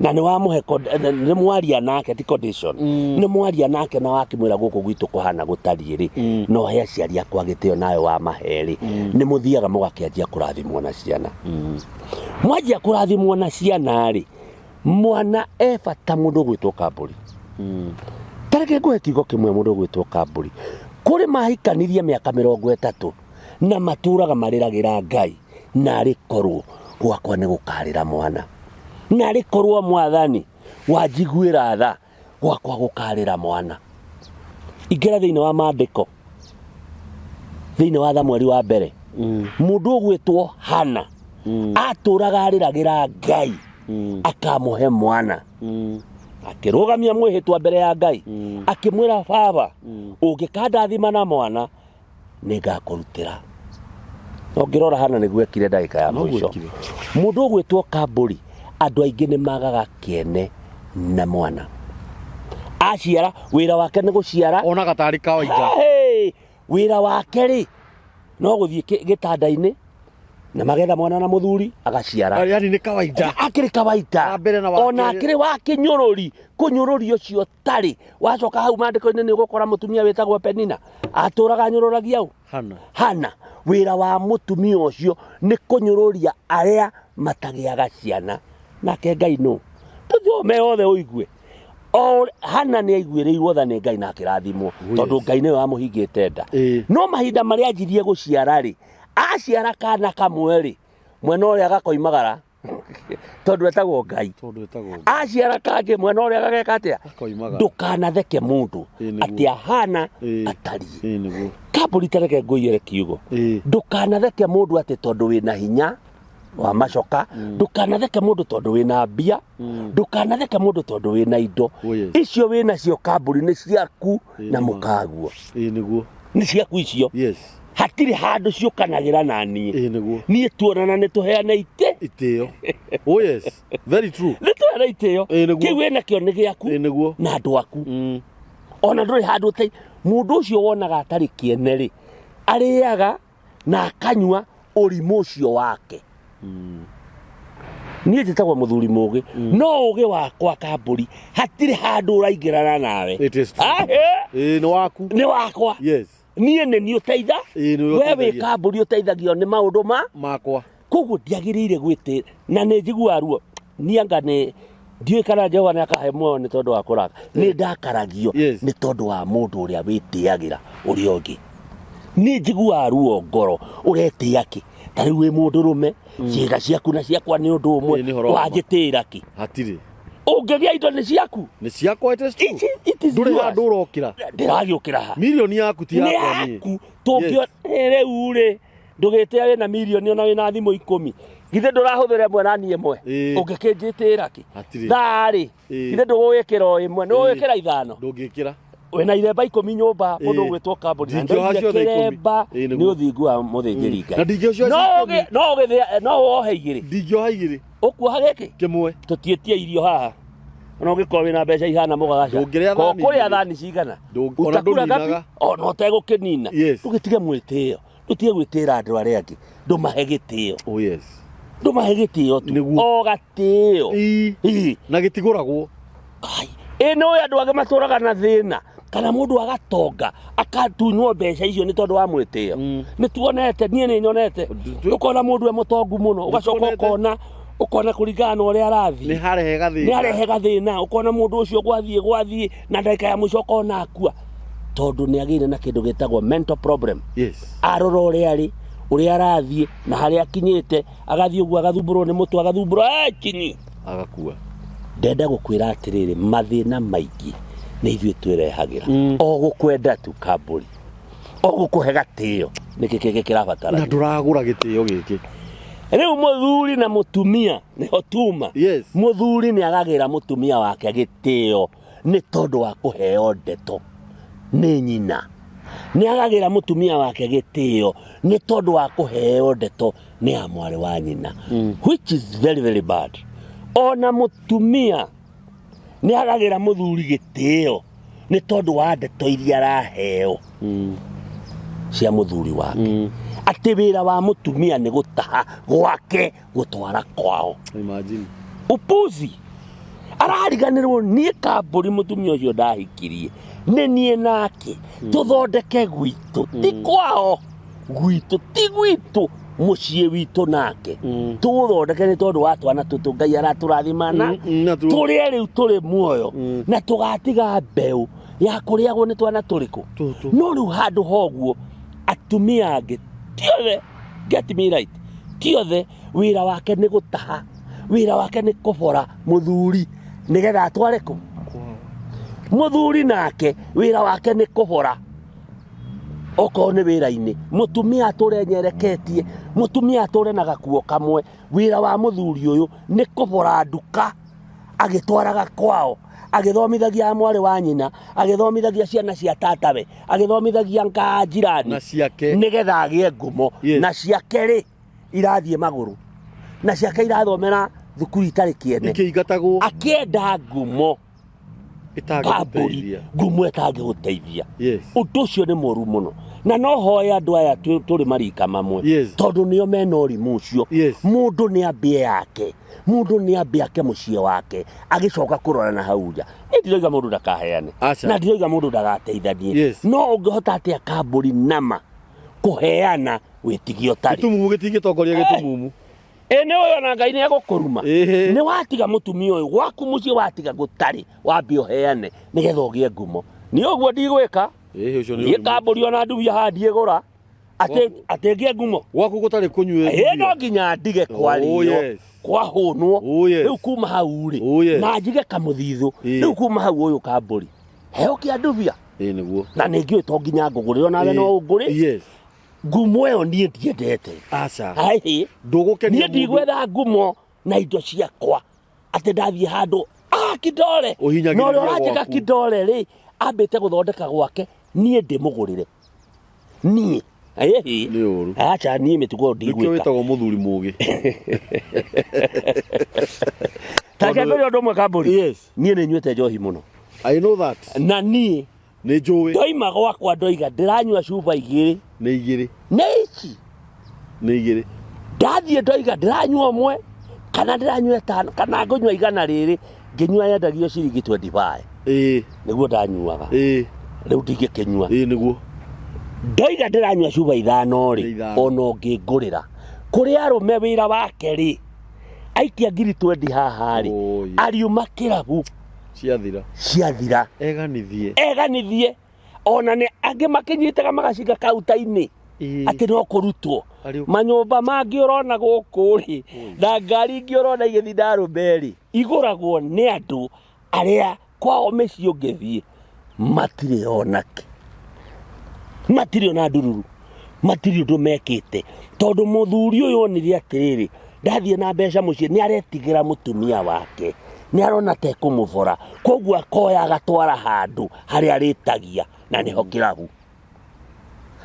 na nĩ wamũhe nĩ mwaria nake ti condition, nĩ mwaria nake na wakĩmwĩra gũkũ gwitũ kũhana gũtariĩ rĩ, no he aciari akwa gĩtĩo nawe wamahe rĩ, nĩ mũthiaga mũgakĩanjia kũrathimwo na ciana. Mwanjia kũrathimwo na ciana rĩ, mwana e bata mũndũ ũgwĩtwo kambũri. Ta reke ngũhe kiugo kĩmwe mũndũ ũgwĩtwo kambũri. Kũrĩ mahikanirie mĩaka 30 na matũraga marĩragĩra Ngai, narĩ korwo gwakwa nĩ gũkarĩra mwana, narĩ korwo mwathani wanjiguĩra tha gwakwa gũkarĩra mwana. Ingĩra thĩinĩ wa maandĩko, thĩinĩ wa Thamweri wa mbere, mũndũ ũgwĩtwo Hana atũraga arĩragĩra Ngai akamũhe mwana. Akĩrũgamia mwĩhĩtwa mbere ya Ngai, akĩmwĩra, baba, ũngĩkandathima na mwana nĩngakũrutĩra. Na ũngĩrora Hana nĩguo ekire ndagĩka ya Noguo mũico. ekire. Mũndũ ũgwĩtwo kambũri, andũ aingĩ nĩ magaga kĩene na mwana. Aciara, wĩra wake nĩ gũciara. Onaga tarĩ kawaida. Hey, wĩra wake rĩ, no gũthiĩ gĩtanda-inĩ na magetha mwana na mũthuri agaciara. Yani nĩ kawaida. Akĩrĩ kawaida. Wa mbere na wa Ona kerĩ. akĩrĩ wa kĩnyũrũri, kũnyũrũri ũcio tarĩ. Wacoka hau maandĩko-inĩ nĩ ũgũkora mũtumia wĩtagwo Penina atũraga anyũrũragia ũ? Hana. Hana. Wĩra wa mũtumia ũcio nĩ kũnyũrũria arĩa matagĩaga ciana. Nake Ngai nũ? Tũthome othe ũigue. O Hana nĩ aiguĩrĩirwo tha nĩ Ngai na akĩrathimwo, Oh, tondũ yes. Ngai nĩwe wamũhingĩte nda. No mahinda marĩa anjirie gũciara rĩ, aciara kana kamwe rĩ, mwena ũrĩa gakoimagara tondũ etagwo Ngai. Tondũ etagwo Ngai. Aciara kangĩ mwena ũrĩa gageka atĩa? Gakoimagara. Ndũkanatheke mũndũ Ĩĩ, nĩguo. atĩ ahana Ĩĩ. atariĩ. Ĩĩ, nĩguo. Kambũri ta reke ngũiyĩre kiugo. Ĩĩ. Ndũkanatheke mũndũ atĩ tondũ wĩna hinya wa macoka, ndũkanatheke mũndũ tondũ wĩna mbia, ndũkanatheke mũndũ tondũ wĩna indo. Oh, yes. Icio wĩnacio kambũri nĩ ciaku Ĩĩ, na nĩma. mũkaguo. Ĩĩ, nĩguo. Nĩ ciaku icio. Yes. Hatirĩ handũ ciũkanagĩra na niĩ. Ĩĩ, nĩguo. Niĩ tuonana nĩ tũheane itĩ. Itĩo. Oh, yes. Very true. Nĩ tũheane itĩo. Ĩĩ, nĩguo. Kĩu wĩnakĩo nĩ gĩaku. Ĩĩ, nĩguo. Na andũ aku. Ona ndũrĩ handũ ũte mũndũ ũcio wonaga atarĩ kĩene rĩ, arĩaga na akanyua ũrimũ ũcio wake. Niĩ njĩtagwo mũthuri mũgĩ, no ũgĩ wakwa kambũri hatirĩ handũ ũraingĩrana nawe. It is true. Ahĩ! Ĩĩ, nĩ waku. Nĩ wakwa. Yes. Niĩ nĩ niĩ ũteitha. Ĩĩ, nĩwe We wĩ ũteithagia. kambũri ũteithagio nĩ maũndũ ma makwa. Koguo ndiagĩrĩire gwĩtĩ na nĩ njiguaga ruo. Niĩ anga nĩ ndiũĩ kana Jehova nĩ akahe muoyo nĩ tondũ wa kũraka. Nĩ ndakaragio Yes. nĩ tondũ wa mũndũ ũrĩa wĩtĩagĩra ũrĩa ũngĩ. Nĩ njiguaga ruo ngoro ũretĩa kĩ? Ta rĩu wĩ mũndũrũme, ciĩga ciaku na ciakwa nĩ ũndũ ũmwe, Ĩĩ, nĩ ũhoro wa ma. wanjĩtĩĩra kĩ? Hatirĩ. Ũngĩgĩa indo nĩ ciaku. Nĩ ciakwa, it is true. It is Ndũrĩ yours. handũ ũrokĩra. Ndĩragĩũkĩra ha? Mirioni yaku ti Nĩ yakwa niĩ. yaku. Tũngĩo rĩu rĩ, ndũgĩtĩa wĩna mirioni ona wĩna thimũ 10. Githĩ ndũrahũthĩra ĩmwe na niĩ ĩmwe? Ĩĩ. Ũngĩkĩnjĩtĩra kĩ? Hatirĩ. Thaa rĩ, Ĩĩ. githĩ ndũgũgĩkĩra o ĩmwe? Nĩ ũgũgĩkĩra 5? Ndũngĩkĩra. Wĩna iremba 10 nyũmba, mũndũ Ĩĩ. ũgwĩtwo kambũri. Na Ndingĩoha ndoigire ciothe ikũmi. kĩremba Ĩĩ, nĩ nĩguo. ũthingu wa mũthĩnjĩri Ngai. Na ndingĩoha ciothe No ikũmi. no wohe 2. Ndingĩoha 2. Ũkuoha gĩkĩ? Kĩmwe. Tũtiĩtie irio haha. Ona ũngĩkorwo wĩna mbeca ihana mũgagaca. Ndũngĩrĩa Ko thani kũrĩa igĩrĩ. thani cigana? Ona Utakula ngapi? ndũninaga. Ona ũtegũkĩnina. Yes. Ndũgĩtige mwĩtĩo. Ndũtige gwĩtĩĩra andũ arĩa angĩ. Ndũmahe gĩtĩo. Oh, yes. Ndũmahe gĩtĩo tu. Nĩguo. O gatĩo. Ĩĩ. Ĩĩ. Na gĩtigũragwo. Ai, ĩ nĩ ũĩ andũ angĩ matũraga na thĩna kana mũndũ agatonga akatunywo mbeca icio nĩ tondũ wa mwĩtĩo. Nĩ tuonete, niĩ nĩ nyonete. Ũkona mũndũ e mũtongu mũno, ũgacoka Nĩtuonete. ũkona kũringana na ũrĩa arathiĩ. Nĩ harehe gathĩna. Nĩ arehe gathĩna, ũkona mũndũ ũcio gwathiĩ na ndagĩka ya mũico ũkona akua. Tondũ nĩ agĩire na kĩndũ gĩtagwo mental problem. Yes. Arora ũrĩa arĩ, Ũrĩa arathiĩ na harĩa akinyĩte, agathiĩ ũguo agathumbũrwo nĩ mũtwe, agathumbũrwo chini. Agakua. Ndenda gũkwĩra atĩrĩrĩ, mathĩna maingĩ nĩ ithuĩ twĩrehagĩra. O gũkwenda tu kambũri, o gũkũhe gatĩo, nĩkĩ kĩngĩ kĩrabatara? Na ndũragũra gĩtĩo gĩkĩ. Rĩu mũthuri na mũtumia nĩho tuma. Mũthuri nĩ agagĩra mũtumia wake gĩtĩo nĩ tondũ wa kũheo ndeto nĩ nyina. Nĩ agagĩra mũtumia wake gĩtĩo nĩ tondũ wa kũheo ndeto nĩ ya mwarĩ wa nyina. Which is very very bad. Ona mũtumia nĩ agagĩra mũthuri gĩtĩo nĩ tondũ wa ndeto iria araheo cia mũthuri wake. Atĩ wĩra wa mũtumia nĩ gũtaha gwake gũtwara kwao. Imagine. Upuzi. Arariganĩrwo niĩ kambũri mũtumia ũcio ndahikirie nĩ niĩ nake tũthondeke gwitũ, ti kwao, gwitũ, ti gwitũ, mũciĩ witũ nake tũũthondeke nĩ tondũ wa twana tũtũ Ngai aratũrathimana Na tu- tũrĩe rĩu tũrĩ muoyo na tũgatiga mbeũ ya kũrĩagwo nĩ twana tũrĩkũ. Tũtũ. No rĩu handũ hoguo atumia angĩ ti othe, get me right, ti othe, wĩra wake nĩ gũtaha, wĩra wake nĩ kũbora mũthuri nĩgetha atware kũ mũthuri, nake wĩra wake nĩ kũbora okorwo nĩ wĩra-inĩ, mũtumia atũre nyereketie, mũtumia atũre na gakuo kamwe. Wĩra wa mũthuri ũyũ nĩ kũbora nduka agĩtwaraga kwao, agĩthomithagia mwarĩ wa nyina, agĩthomithagia ciana cia tatawe, agĩthomithagia ngaa njirani. Na ciake. Nĩgetha agĩe ngumo. Na ciake rĩ irathiĩ magũrũ, na ciake irathomera thukuru itarĩ kĩene. Ikĩingatagwo. Akĩenda ngumo. Kambũri. Ĩtangĩgũteithia. Ngumo ĩtangĩgũteithia. Ũndũ ũcio nĩ mũru mũno, na no hoe andũ aya tũrĩ marika mamwe, tondũ nĩo mena ũrimũ ũcio. Mũndũ nĩ ambie yake, mũndũ nĩ ambie ake mũciĩ wake, agĩcoka kũrora na hau nja. Niĩ ndiroiga mũndũ ndakaheane. Aca. Na ndiroiga mũndũ ndagateithanie. No ũngĩhota atĩa kambũri nama kũheana wĩtigie ũtarĩ? Gĩtumumu gĩtingĩtongoria gĩtumumu. Ĩ nĩ ũyũ ona Ngai nĩ egũkũruma. Ĩhĩ. Nĩ watiga mũtumia ũyũ gwaku mũciĩ, watiga gũtarĩ, wambe ũheane nĩgetha ũgĩe ngumo. Nĩ ũguo ndigwĩka. Ĩhĩ, ũcio nĩ Niĩ ũrimũ. kambũri ona ndubia haha ndiĩgũra atĩ atĩ ngĩe ngumo. Gwaku gũtarĩ kũnyue. Ĩ no nginya ndige kwarĩo, kwahũnwo. Rĩu kuma hau rĩ, na njige kamũthithũ. Rĩu kuma hau ũyũ kambũri heo kĩa ndubia. Ĩ nĩguo. Na nĩ ngĩũĩ to nginya ngũgũrĩre onawe no ũngũrĩ. Ngumo ĩyo niĩ ndiendete. Aca. Ai. Ndũgũkenia Niĩ ndigwetha ngumo na indo ciakwa atĩ ndathiĩ handũ kidole. Ũhinyagĩrĩria Na ũrĩa ũranjĩka gwaku. kidole rĩ ambĩte gũthondeka gwake, niĩ ndĩmũgũrĩre niĩ. Ĩhĩ. Nĩ ũru. Aca, niĩ mĩtugo ĩyo Nĩkĩo ndigwĩka. wĩtagwo mũthuri mũgĩ. Ta reke ngwĩre ũndũ ũmwe kambũri. Niĩ nĩ nyuĩte njohi mũno. I know that. Na niĩ Nĩ njũĩ. Ndoima gwakwa ndoiga ndĩranyua cuba igĩrĩ. Nĩ igĩrĩ. Nĩ ici. Nĩ igĩrĩ. Ndathiĩ ndoiga ndĩranyua ũmwe kana ndĩranyua ĩtano kana ngũnyua igana rĩrĩ, ngĩnyua yendagio ciringi 25. Nĩguo ndanyuaga. Rĩu ndingĩkĩnyua. Ĩĩ nĩguo. Ndoiga ndĩranyua cuba ithano rĩ, Nĩ ithano. ona ũngĩngũrĩra. Kũrĩ arũme wĩra wake rĩ, aikia ngiri twendi haha rĩ, Oh, yeah. ariuma kĩrabu. Ciathira. Ciathira. Eganithie. Eganithie. Ona nĩ angĩ makĩnyitaga magacinga kaunta-inĩ. Atĩ no kũrutwo. Arĩ- Manyũmba mangĩ ũrona gũkũ rĩ, na ngari ingĩ ũrona igĩthiĩ na arũme rĩ, igũragwo nĩ andũ arĩa kwao mĩciĩ ũngĩthiĩ matirĩ onake, matirĩ ona ndururu, matirĩ ũndũ mekĩte, tondũ mũthuri ũyũ onire atĩrĩrĩ, ndathiĩ na mbeca mũciĩ nĩ aretigĩra mũtumia wake, nĩ arona ta ekũmũbora, koguo akoya agatwara handũ harĩa arĩtagia, na nĩho kĩrabu.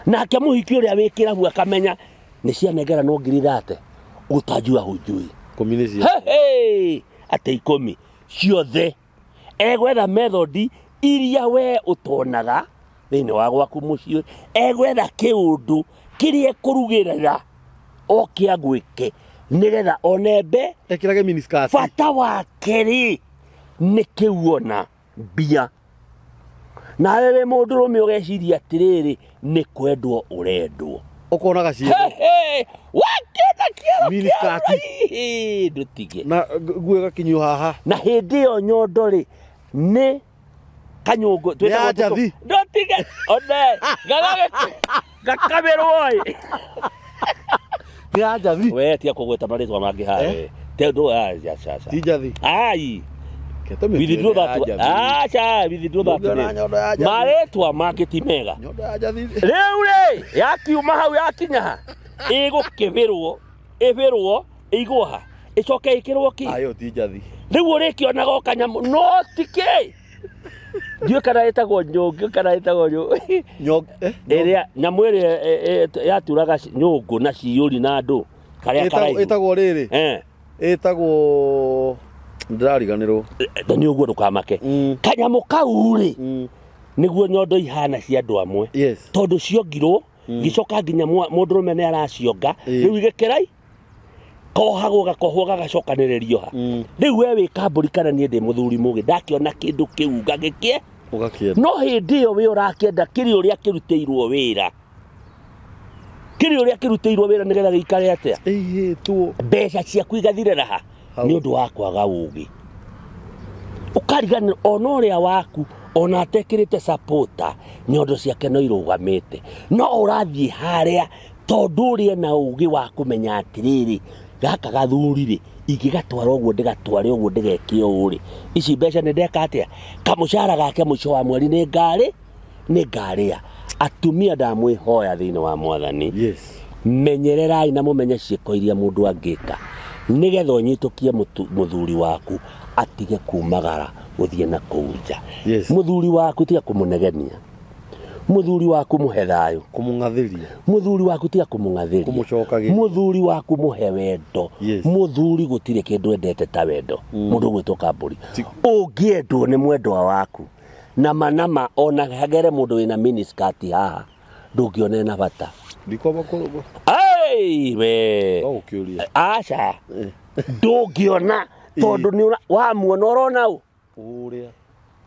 Nake mũhiki ũrĩa wĩ kĩrabu akamenya nĩ cianengera no ngiri thate, utajua hujui. Ikũmi nĩ cia. He, he, atĩ ikũmi ciothe egwetha methodi iria we ũtonaga thĩinĩ wa gwaku mũciĩ, egwetha kĩũndũ kĩrĩa ekũrugĩrĩra oke agwĩke nĩgetha one mbe. Ekĩrage miniskirt. Bata wake rĩ nĩ kĩu ona mbia. Nawe wĩ mũndũrũme ũgeciria atĩrĩrĩ, nĩ kwendwo ũrendwo. Ũkona gaciĩ. He, he, wakĩona kĩoro Miniskirt. kĩoro, ndũtige. Na nguo ĩgakinyio haha. Na hĩndĩ ĩyo nyondo rĩ, nĩ kanyũngũ, Nĩ ya njathi. Ndũtige, one, gakabĩrwo ĩ. Nĩ ya njathi. We tiga kũgweta marĩtwa mangĩ haha. Eh? We te ndũ aca aca. Ti njathi. Ai. Ke tũmĩtue Withdraw nĩ ya that one. njathi. Aca, withdraw that Ndũngĩona name. nyondo ya njathi. Marĩtwa mangĩ ti mega. Nyondo ya njathi. Rĩu rĩ, yakiuma hau yakinya ha, ĩgũkĩbĩrwo, ĩbĩrwo, ĩigwo ha, ĩcoke ĩkĩrwo kĩ? Ayo ti njathi. Rĩu ũrĩkĩonaga o kanyamũ, no ti kĩ? Ndiũĩ kana ĩtagwo nyũngũ kana ĩtagwo nyũngũ. Ĩrĩa nyamũ ĩrĩa yaturaga nyũngũ na ciyũri na andũ karĩa karaihu. Ĩtagwo rĩrĩ. Ĩtagwo ndĩrariganĩrwo. Na nĩ ũguo ndũkamake. Kanyamũ kau rĩ, nĩguo nyondo ihana cia andũ amwe. Yes. Tondũ ciongirwo, gĩcoka nginya mũndũrũme nĩ aracionga, rĩu igĩkĩrai kohagwo gakohwo gagacokanĩrĩrio ha. Rĩu we wĩ kambũri kana niĩ ndĩ mũthuri mũgĩ, ndakĩona kĩndũ kĩu ngagĩkĩe. Ũgakĩenda. No hĩndĩ ĩyo we ũrakĩenda kĩrĩ ũrĩa kĩrutĩirwo wĩra. Kĩrĩ ũrĩa kĩrutĩirwo wĩra nĩgetha gĩikare atĩa? Ĩihĩtwo. Mbeca ciaku igathirĩra ha? Hau. Nĩ ũndũ wa kwaga ũgĩ. Ũkariganĩrwo ona ũrĩa waku ona atekĩrĩte supporter nyondo ciake no irũgamĩte. No ũrathiĩ harĩa tondũ ũrĩa na ũgĩ wa kũmenya atĩrĩrĩ, gaka gathuri rĩ, ingĩgatwara ũguo ndĩgatware ũguo ndĩgeke ũũ rĩ, ici mbeca nĩ ndeka atĩa? Kamũcara gake mũico wa mweri nĩ ngarĩ, nĩ ngarĩa. Atumia ndamwĩhoya thĩinĩ wa Mwathani. Yes. Menyererai na mũmenye ciĩko iria mũndũ angĩka nĩgetha ũnyitũkie mũthuri waku atige kumagara gũthiĩ na kũu nja. Yes. Mũthuri waku tiga kũmũnegenia. Mũthuri waku mũhe thayũ. Kũmũng'athĩria. Mũthuri waku tiga kũmũng'athĩria. Kũmũcokagĩria. Mũthuri waku mũhe wendo. Yes. Mũthuri gũtirĩ kĩndũ endete ta wendo. Mũndũ ũgwĩtwo kambũri. Ũngĩendwo nĩ mwendwa waku na manama ona hagere mũndũ wĩna miniskirt haha ndũngĩona ena bata. Ndikwamba kũrũgwo. Ai we. No gũkĩũria. Aca. Ndũngĩona tondũ nĩ wamuona ũrona ũ. Ũrĩa.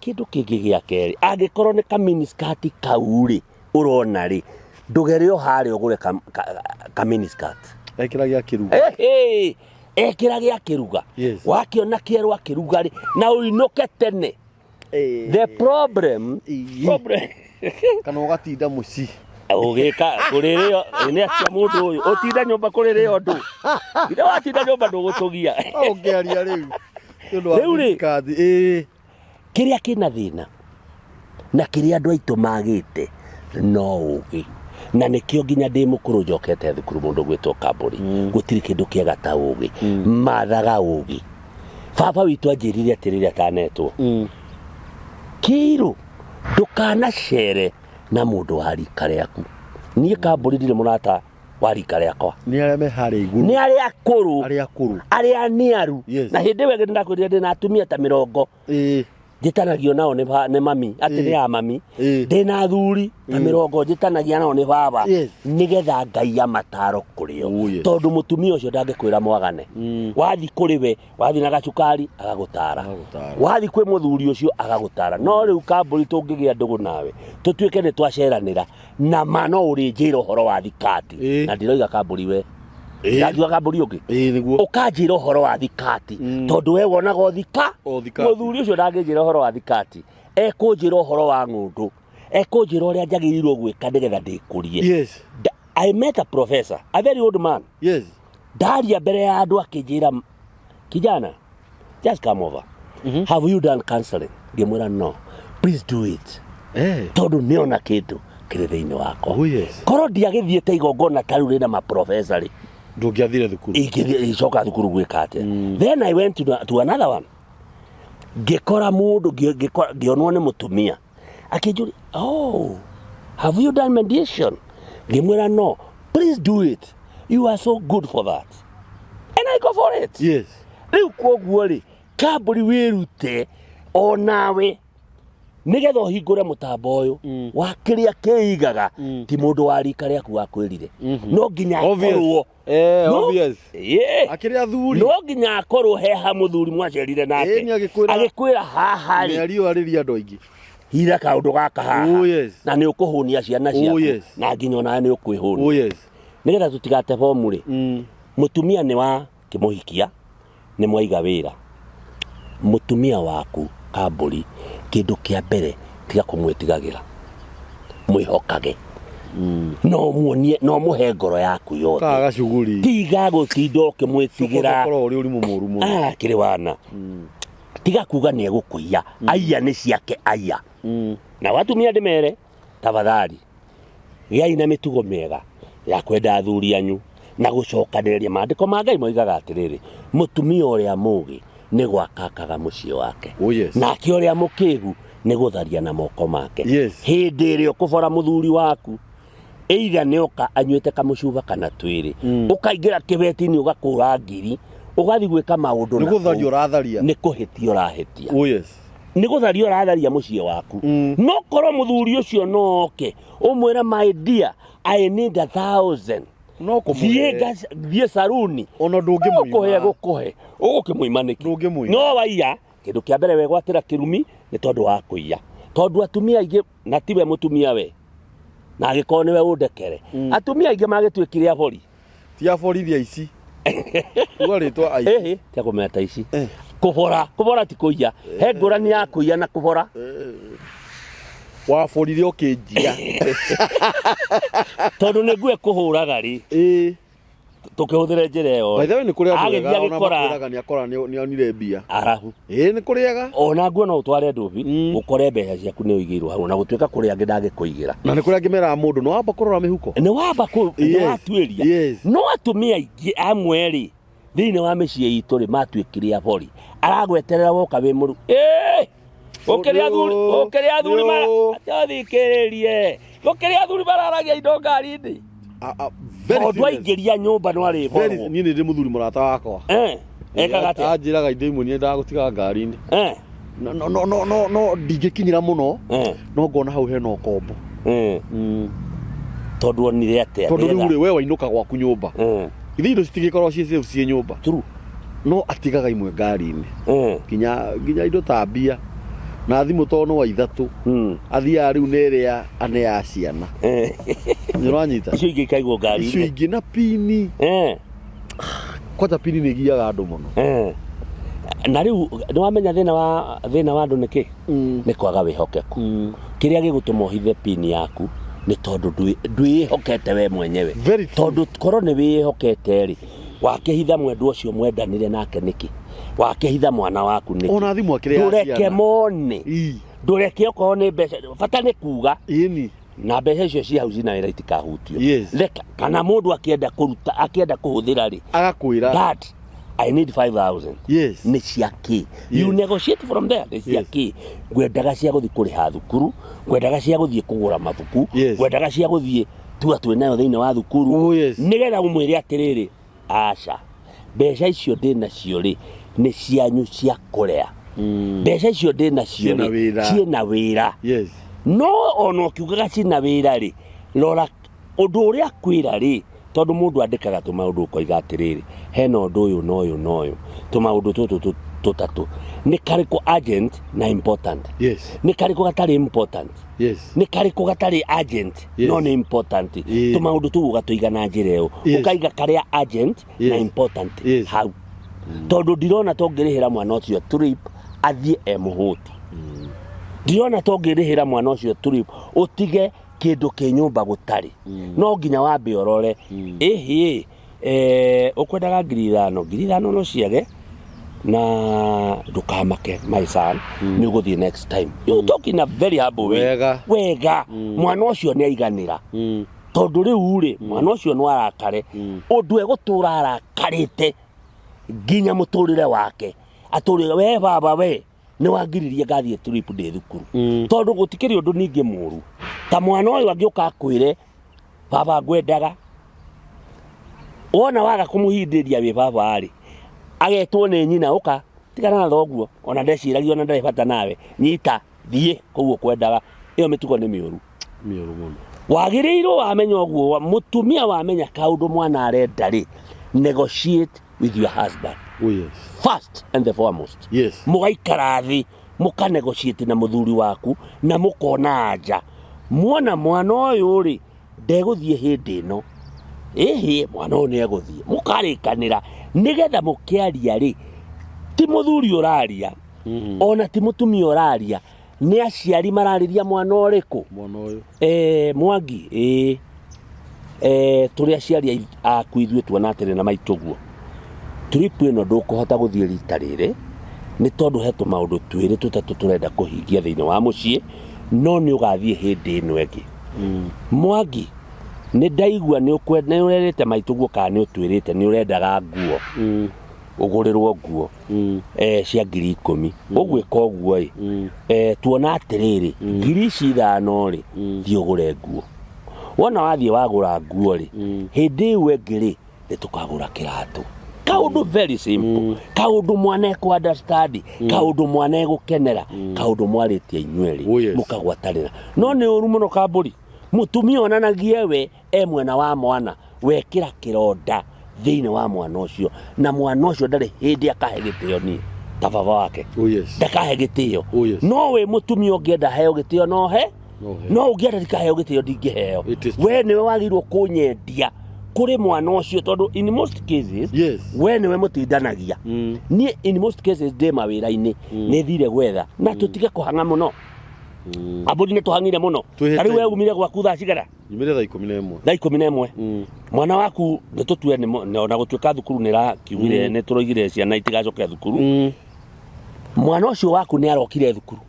Kĩndũ kĩngĩ gĩa kerĩ, angĩkorwo nĩ ka miniskirt kau rĩ, ũrona rĩ, ndũgere o harĩa ũgũre ka miniskirt. Ekĩra gĩa kĩruga. Ehe, ekĩra gĩa kĩruga. Yes. Wakĩona kĩerũ akĩruga rĩ, na ũinũke tene. The problem, problem. Kana ũgatinda mũciĩ. Ũgĩka kũrĩrĩo, nĩ atia mũndũ ũyũ, ũtinda nyũmba kũrĩrĩo ndũ. Ithe watinda nyũmba ndũgũtũgia. No ũngĩaria rĩu. Nĩ ũndũ wa Rĩu rĩ. miniskirt. Ĩĩ. Kĩrĩa kĩna thĩna na kĩrĩa andũ aitũ magĩte no ũgĩ. Na nĩkĩo nginya ndĩ mũkũrũ njokete thukuru mũndũ gwĩtwo kambũri. Gũtirĩ kĩndũ kĩega ta ũgĩ. Mathaga ũgĩ. Baba witũ anjĩrire atĩrĩrĩ atanetwo. Kĩirũ ndũkanacere na mũndũ wa rika rĩaku. Niĩ kambũri ndirĩ mũrata wa rika rĩakwa. Nĩ arĩa me harĩa igũrũ. Nĩ arĩa akũrũ. Arĩa akũrũ. Arĩa aniaru. Yes. Na hĩndĩ ĩyo ĩngĩ nĩndakwĩrire ndĩna atumia ta mĩrongo. Ĩĩ. Njĩtanagio nao nĩ mami, atĩ nĩ ya mami. Ndĩna athuri ta mĩrongo njĩtanagia nao nĩ baba. Yes. Nĩgetha Ngai amataro kũrĩ o. Oh, yes. Tondũ mũtumia ũcio ndangĩkwĩra mwagane. Wathiĩ kũrĩ we, wathiĩ na gacukari agagũtara. Agagũtara. Wathiĩ kwĩ mũthuri ũcio agagũtara. No rĩu kambũri tũngĩgĩa ndũgũ nawe, tũtuĩke nĩ twaceranĩra, na ma no ũrĩnjĩra ũhoro wa thikati. Na ndiroiga kambũri we. Ndakiuga kambũri ũngĩ. Ĩĩ nĩguo. Ũkanjĩra ũhoro wa thikati. Tondũ we wonaga o thika. O thikati. Mũthuri ũcio ndangĩnjĩra ũhoro wa thikati. Ekũnjĩra ũhoro wa ng'ũndũ. Ekũnjĩra ũrĩa njagĩrĩirwo gwĩka nĩgetha ndĩkũrie. Yes. I met a professor, a very old man. Yes. Ndaria mbere ya andũ akĩnjĩra, kijana, just come over. Have you done counseling? Ngĩmwĩra no. Please do it. Tondũ nĩona kĩndũ kĩrĩ thĩinĩ wakwa. Oh, yes. Korwo ndiagĩthiĩte igongona ta rĩu rĩna maprofessor rĩ, Ndũngĩathire thukuru. Ingĩthiĩ icoka thukuru gwĩka atĩa? Then I went to another one. Ngĩkora mũndũ, ngĩonwo nĩ mũtumia. Akĩnjũria, oh, have you done mediation? Ngĩmwĩra no, please do it. You are so good for that. And I go for it. Yes. Rĩu koguo rĩ, kambũri wĩrute onawe nĩgetha ũhingũre mũtambo ũyũ wa kĩrĩa kĩigaga ti mũndũ wa rika rĩaku wakwĩrire. No nginya Obvious. akorwo. Obvious. Yeah. Akĩrĩ athuri. No nginya akorwo heha mũthuri mwacerire nake. Ĩĩ, nĩ agĩkwĩra. Agĩkwĩra haha rĩ. Mĩario arĩria andũ aingĩ. Hira kaũndũ gaka haha. Oh, yes. Na nĩ ũkũhũnia ciana Oh, ciaku. yes. Na nginya onawe nĩ ũkwĩhũnia. Oh, yes. Nĩgetha tũtigate bomu rĩ. Mũtumia nĩ wa kĩmũhikia, nĩ mwaiga wĩra. Mũtumia waku kambũri, kĩndũ kĩa mbere tiga kũmwĩtigagĩra. Mwĩhokage. No muonie, no mũhe ngoro yaku yothe. Kaga gacuguri. Tiga gũtinda ũkĩmwĩtigĩra. Ũkorwo ũrĩ ũrimũ mũru mũno. Akĩrĩ wana. Tiga kuga nĩ egũkũiya. Aiya nĩ ciake aiya. Na watumia ndĩmere, tafadhali gĩai na mĩtugo mĩega ya kwenda athuri anyu na gũcokanĩrĩria. Maandĩko ma Ngai moigaga atĩrĩrĩ, mũtumia ũrĩa mũũgĩ nĩ gwaka akaga mũciĩ wake. Oh, yes. Nake ũrĩa mũkĩgu nĩ gũtharia na moko make. Yes. Hĩndĩ ĩrĩa ũkũbora mũthuri waku, either nĩ oka anyuĩte kamũcuba kana twĩrĩ, ũkaingĩra kĩbeti-inĩ ũgakũra ngiri, ũgathiĩ gwĩka maũndũ Nĩ na gũtharia kũu. ũratharia. Nĩ kũhĩtia ũrahĩtia. Oh, yes. Nĩ gũtharia ũratharia mũciĩ waku. No korwo mũthuri ũcio no oke ũmwĩre, my dear, I need 1,000. No Thiĩ kũmũhe. Thiĩ saruni. Ona ndũngĩmũima. Ũkũhe gũkũhe ũgũkĩmũima nĩkĩ? Ndũngĩmũima. No waiya, kĩndũ kĩa mbere wegwatĩra kĩrumi nĩ tondũ wa kũiya, tondũ atumia aingĩ, na tiwe mũtumia we, na angĩkorwo nĩwe ũndekere, atumia aingĩ magĩtuĩkire abori. Ti aborithi, aici. Uga rĩtwa aici. Ĩhĩ, tia kũmenya ta ici. Kũbora, kũbora ti kũiya. He ngũrani ya kũiya na kũbora. Waborire ũkĩnjia. Tondũ nĩ ngue kũhũraga rĩ, tũkĩhũthĩre njĩra ĩyo. By the way, nĩ kũrĩ andũ Agĩthiĩ ega ona agĩkora makwĩraga nĩ akora nĩ onire mbia. Arahu. Ĩĩ, nĩ kũrĩ ega. Ona nguo no ũtware ndũbi, ũkore mbeca ciaku nĩ ũigĩirwo hau, na gũtuĩka kũrĩ angĩ ndangĩkũigĩra. Na nĩ kũrĩ angĩ meraga mũndũ no wamba kũrora mĩhuko. Nĩ wamba kũ nĩ watuĩria. No atumia aingĩ amwe rĩ, thĩinĩ wa mĩciĩ itũ rĩ, matuĩkire abori. Aragweterera woka wĩ mũru. Ĩĩ! Gũkĩrĩ athuri, gũkĩrĩ athuri mara athikĩrĩrie. Gũkĩrĩ athuri mararagia indo ngari-inĩ. Very Tondũ serious. aingĩria nyũmba no arĩborwo. Niĩ nĩ ndĩ mũthuri mũrata wakwa. Ekaga atĩa? Anjĩraga indo imwe niĩ ndagũtiga ngari-inĩ. No no no no no no ndingĩkinyĩra mũno. No ngona hau hena ũkombo. Tondũ onire atĩa? Tondũ rĩu Nĩgetha- rĩ, we wainũka gwaku nyũmba. Ithe indo citingĩkorwo ciĩ safe ciĩ nyũmba. True. No atigaga imwe ngari-inĩ. Nginya indo ta mbia na thimũ tondũ nĩ wa ithatũ. Athiaga rĩu nĩ ĩrĩa aneaga ciana. Nĩ ũranyita? Icio ingĩ ikaigwo ngari-inĩ. Icio ingĩ na pini. Kwanja pini nĩ igiaga andũ mũno. Na rĩu nĩ wamenya thĩna wa andũ nĩ kĩ? Nĩ kwaga wĩhokeku. Kĩrĩa gĩgũtũma ũhithe pini yaku nĩ tondũ ndwĩhokete we mwenyewe. Very true. Tondũ korwo nĩ wĩhokete rĩ, wakĩhitha mwendwa ũcio mwendanire nake nĩkĩ? Wakĩhitha mwana waku nĩkĩ? Ona thimũ akĩrĩ ya Ndũreke ciana. mone. Ndũreke okorwo nĩ mbeca, bata nĩ kuga. Ĩni. Na mbeca icio ci hau cina wĩra itikahutio. Yes. Reka kana mũndũ akĩenda kũruta, akĩenda kũhũthĩra rĩ, Agakwĩra. Dad, I need 5,000. Yes. Nĩ cia kĩ? You negotiate from there. Nĩ cia kĩ? Ngwendaga cia gũthiĩ kũrĩha thukuru, ngwendaga cia gũthiĩ kũgũra mabuku, Yes. ngwendaga cia gũthiĩ tua twĩ nayo thĩinĩ wa thukuru. Oh, yes. Nĩgetha ũmwĩre atĩrĩrĩ, aca, mbeca icio ndĩ nacio rĩ, nĩ cianyu cia kũrĩa. Mbeca icio ndĩ nacio Ciĩna rĩ, wĩra. ciĩna wĩra. Yes. No ona ũkiugaga cina wĩra rĩ, rora ũndũ ũrĩa akwĩra rĩ, tondũ mũndũ andĩkaga tũmaũndũ ũkoiga atĩrĩrĩ, hena ũndũ ũyũ na ũyũ na ũyũ, tũmaũndũ tũtũ tũtatũ, nĩ karĩkũ urgent na important? Yes. Nĩ karĩkũ gatarĩ important? Yes. Nĩ karĩkũ gatarĩ urgent Yes. no nĩ important? Ĩĩ. Tũmaũndũ tũu ũgatũiga na njĩra ĩyo. Yes. Ũkaiga karĩa urgent na Yes. important Yes. hau, tondũ ndirona tũngĩrĩhĩra mwana ũcio trip athiĩ e mũhũtu. Ndirona tũngĩrĩhĩra mwana ũcio trip ũtige kĩndũ kĩ nyũmba gũtarĩ. No nginya wambe ũrore, ĩhĩ, ũkwendaga 5,000, 5,000 no ciage, na ndũkamake, my son, nĩ ũgũthiĩ next time. You talk in a very humble way. Wega. Wega. Mwana ũcio nĩ aiganĩra, tondũ rĩu rĩ, mwana ũcio no arakare ũndũ egũtũra arakarĩte nginya mũtũrĩre wake, atũrĩre we baba, we nĩ wangiririe ngathiĩ trip ndĩ thukuru. Tondũ gũtikĩrĩ ũndũ ningĩ mũru ta mwana ũyũ angĩũka akwĩre, baba, ngwendaga. Wona waga kũmũhindĩria wĩ baba rĩ, agetwo nĩ nyina, ũka tigana na thoguo, ona ndeciragia, ona ndarĩ bata nawe, nyita thiĩ kũu ũkwendaga. Ĩyo mĩtugo nĩ mĩũru. Mĩũru mũno. Wagĩrĩirwo wamenya ũguo, mũtumia wamenya kaũndũ mwana arenda rĩ, negotiate with your husband Oh, yes. first and the foremost. Yes. Mũgaikara thĩ, mũkanegotiate na mũthuri waku na mũkona anja muona mwana ũyũ rĩ ndegũthiĩ hĩndĩ ĩno, ĩhĩ, mwana ũyũ nĩ egũthiĩ, mũkarĩkanĩra nĩgetha mũkĩaria rĩ, ti mũthuri ũraria ona ti mũtumia ũraria. Nĩ aciari mararĩria mwana ũrĩkũ? Mwana ũyũ. Mwangi, ĩĩ. Tũrĩ aciari aku ithuĩ tuona atĩrĩ na maitũ guo. Trip ĩno ndũkũhota gũthiĩ rita rĩrĩ nĩ tondũ he tũmaũndũ twĩrĩ tũtatũ tũrenda kũhingia thĩinĩ wa mũciĩ, no nĩ ũgathiĩ hĩndĩ ĩno ĩngĩ. Mwangi, nĩ ndaigua nĩ ũrerĩte maitũ guo kana nĩ ũtwĩrĩte nĩ ũrendaga nguo. Ũgũrĩrwo nguo cia 10,000. Ũgwĩka ũguo ĩ, tuona atĩrĩrĩ, 5,000 rĩ, thiĩ ũgũre nguo. Wona wathiĩ wagũra nguo rĩ, hĩndĩ ĩyo ĩngĩ rĩ, nĩ tũkagũra kĩratũ. Kaũndũ very simple, kaũndũ mwana ekũ understand, kaũndũ mwana egũkenera, kaũndũ mwarĩtie inyuerĩ, Oh, yes. mũkagwatanĩra. No nĩ ũru mũno kambũri, mũtumia onanagie we e mwena wa mwana, wekĩra kĩronda thĩinĩ wa mwana ũcio, na mwana ũcio ndarĩ hĩndĩ akahe gĩtĩo niĩ ta baba wake. Oh, yes. Ndakahe gĩtĩo. Oh, yes. No wĩ mũtumia ũngĩenda heo gĩtĩo no he, No he. no ũngĩenda ndikaheo gĩtĩo ndingĩheo. It is true. We nĩwe wagĩrĩirwo kũnyendia kũrĩ mwana ũcio, tondũ in most cases Yes. we nĩwe mũtindanagia. Niĩ in most cases ndĩ mawĩra-inĩ, nĩ thire gwetha, na tũtige kũhang'a mũno. Ambũri nĩ tũhang'ire mũno. Twĩhĩte. Ta rĩu we umire gwaku thaa cigana? Nyumire thaa 11. Thaa 11. Mwana waku nĩ tũtue nĩ ona gũtuĩka thukuru nĩ rakiugire, nĩ tũroigire ciana itigacoke thukuru, mwana ũcio waku nĩ arokire thukuru,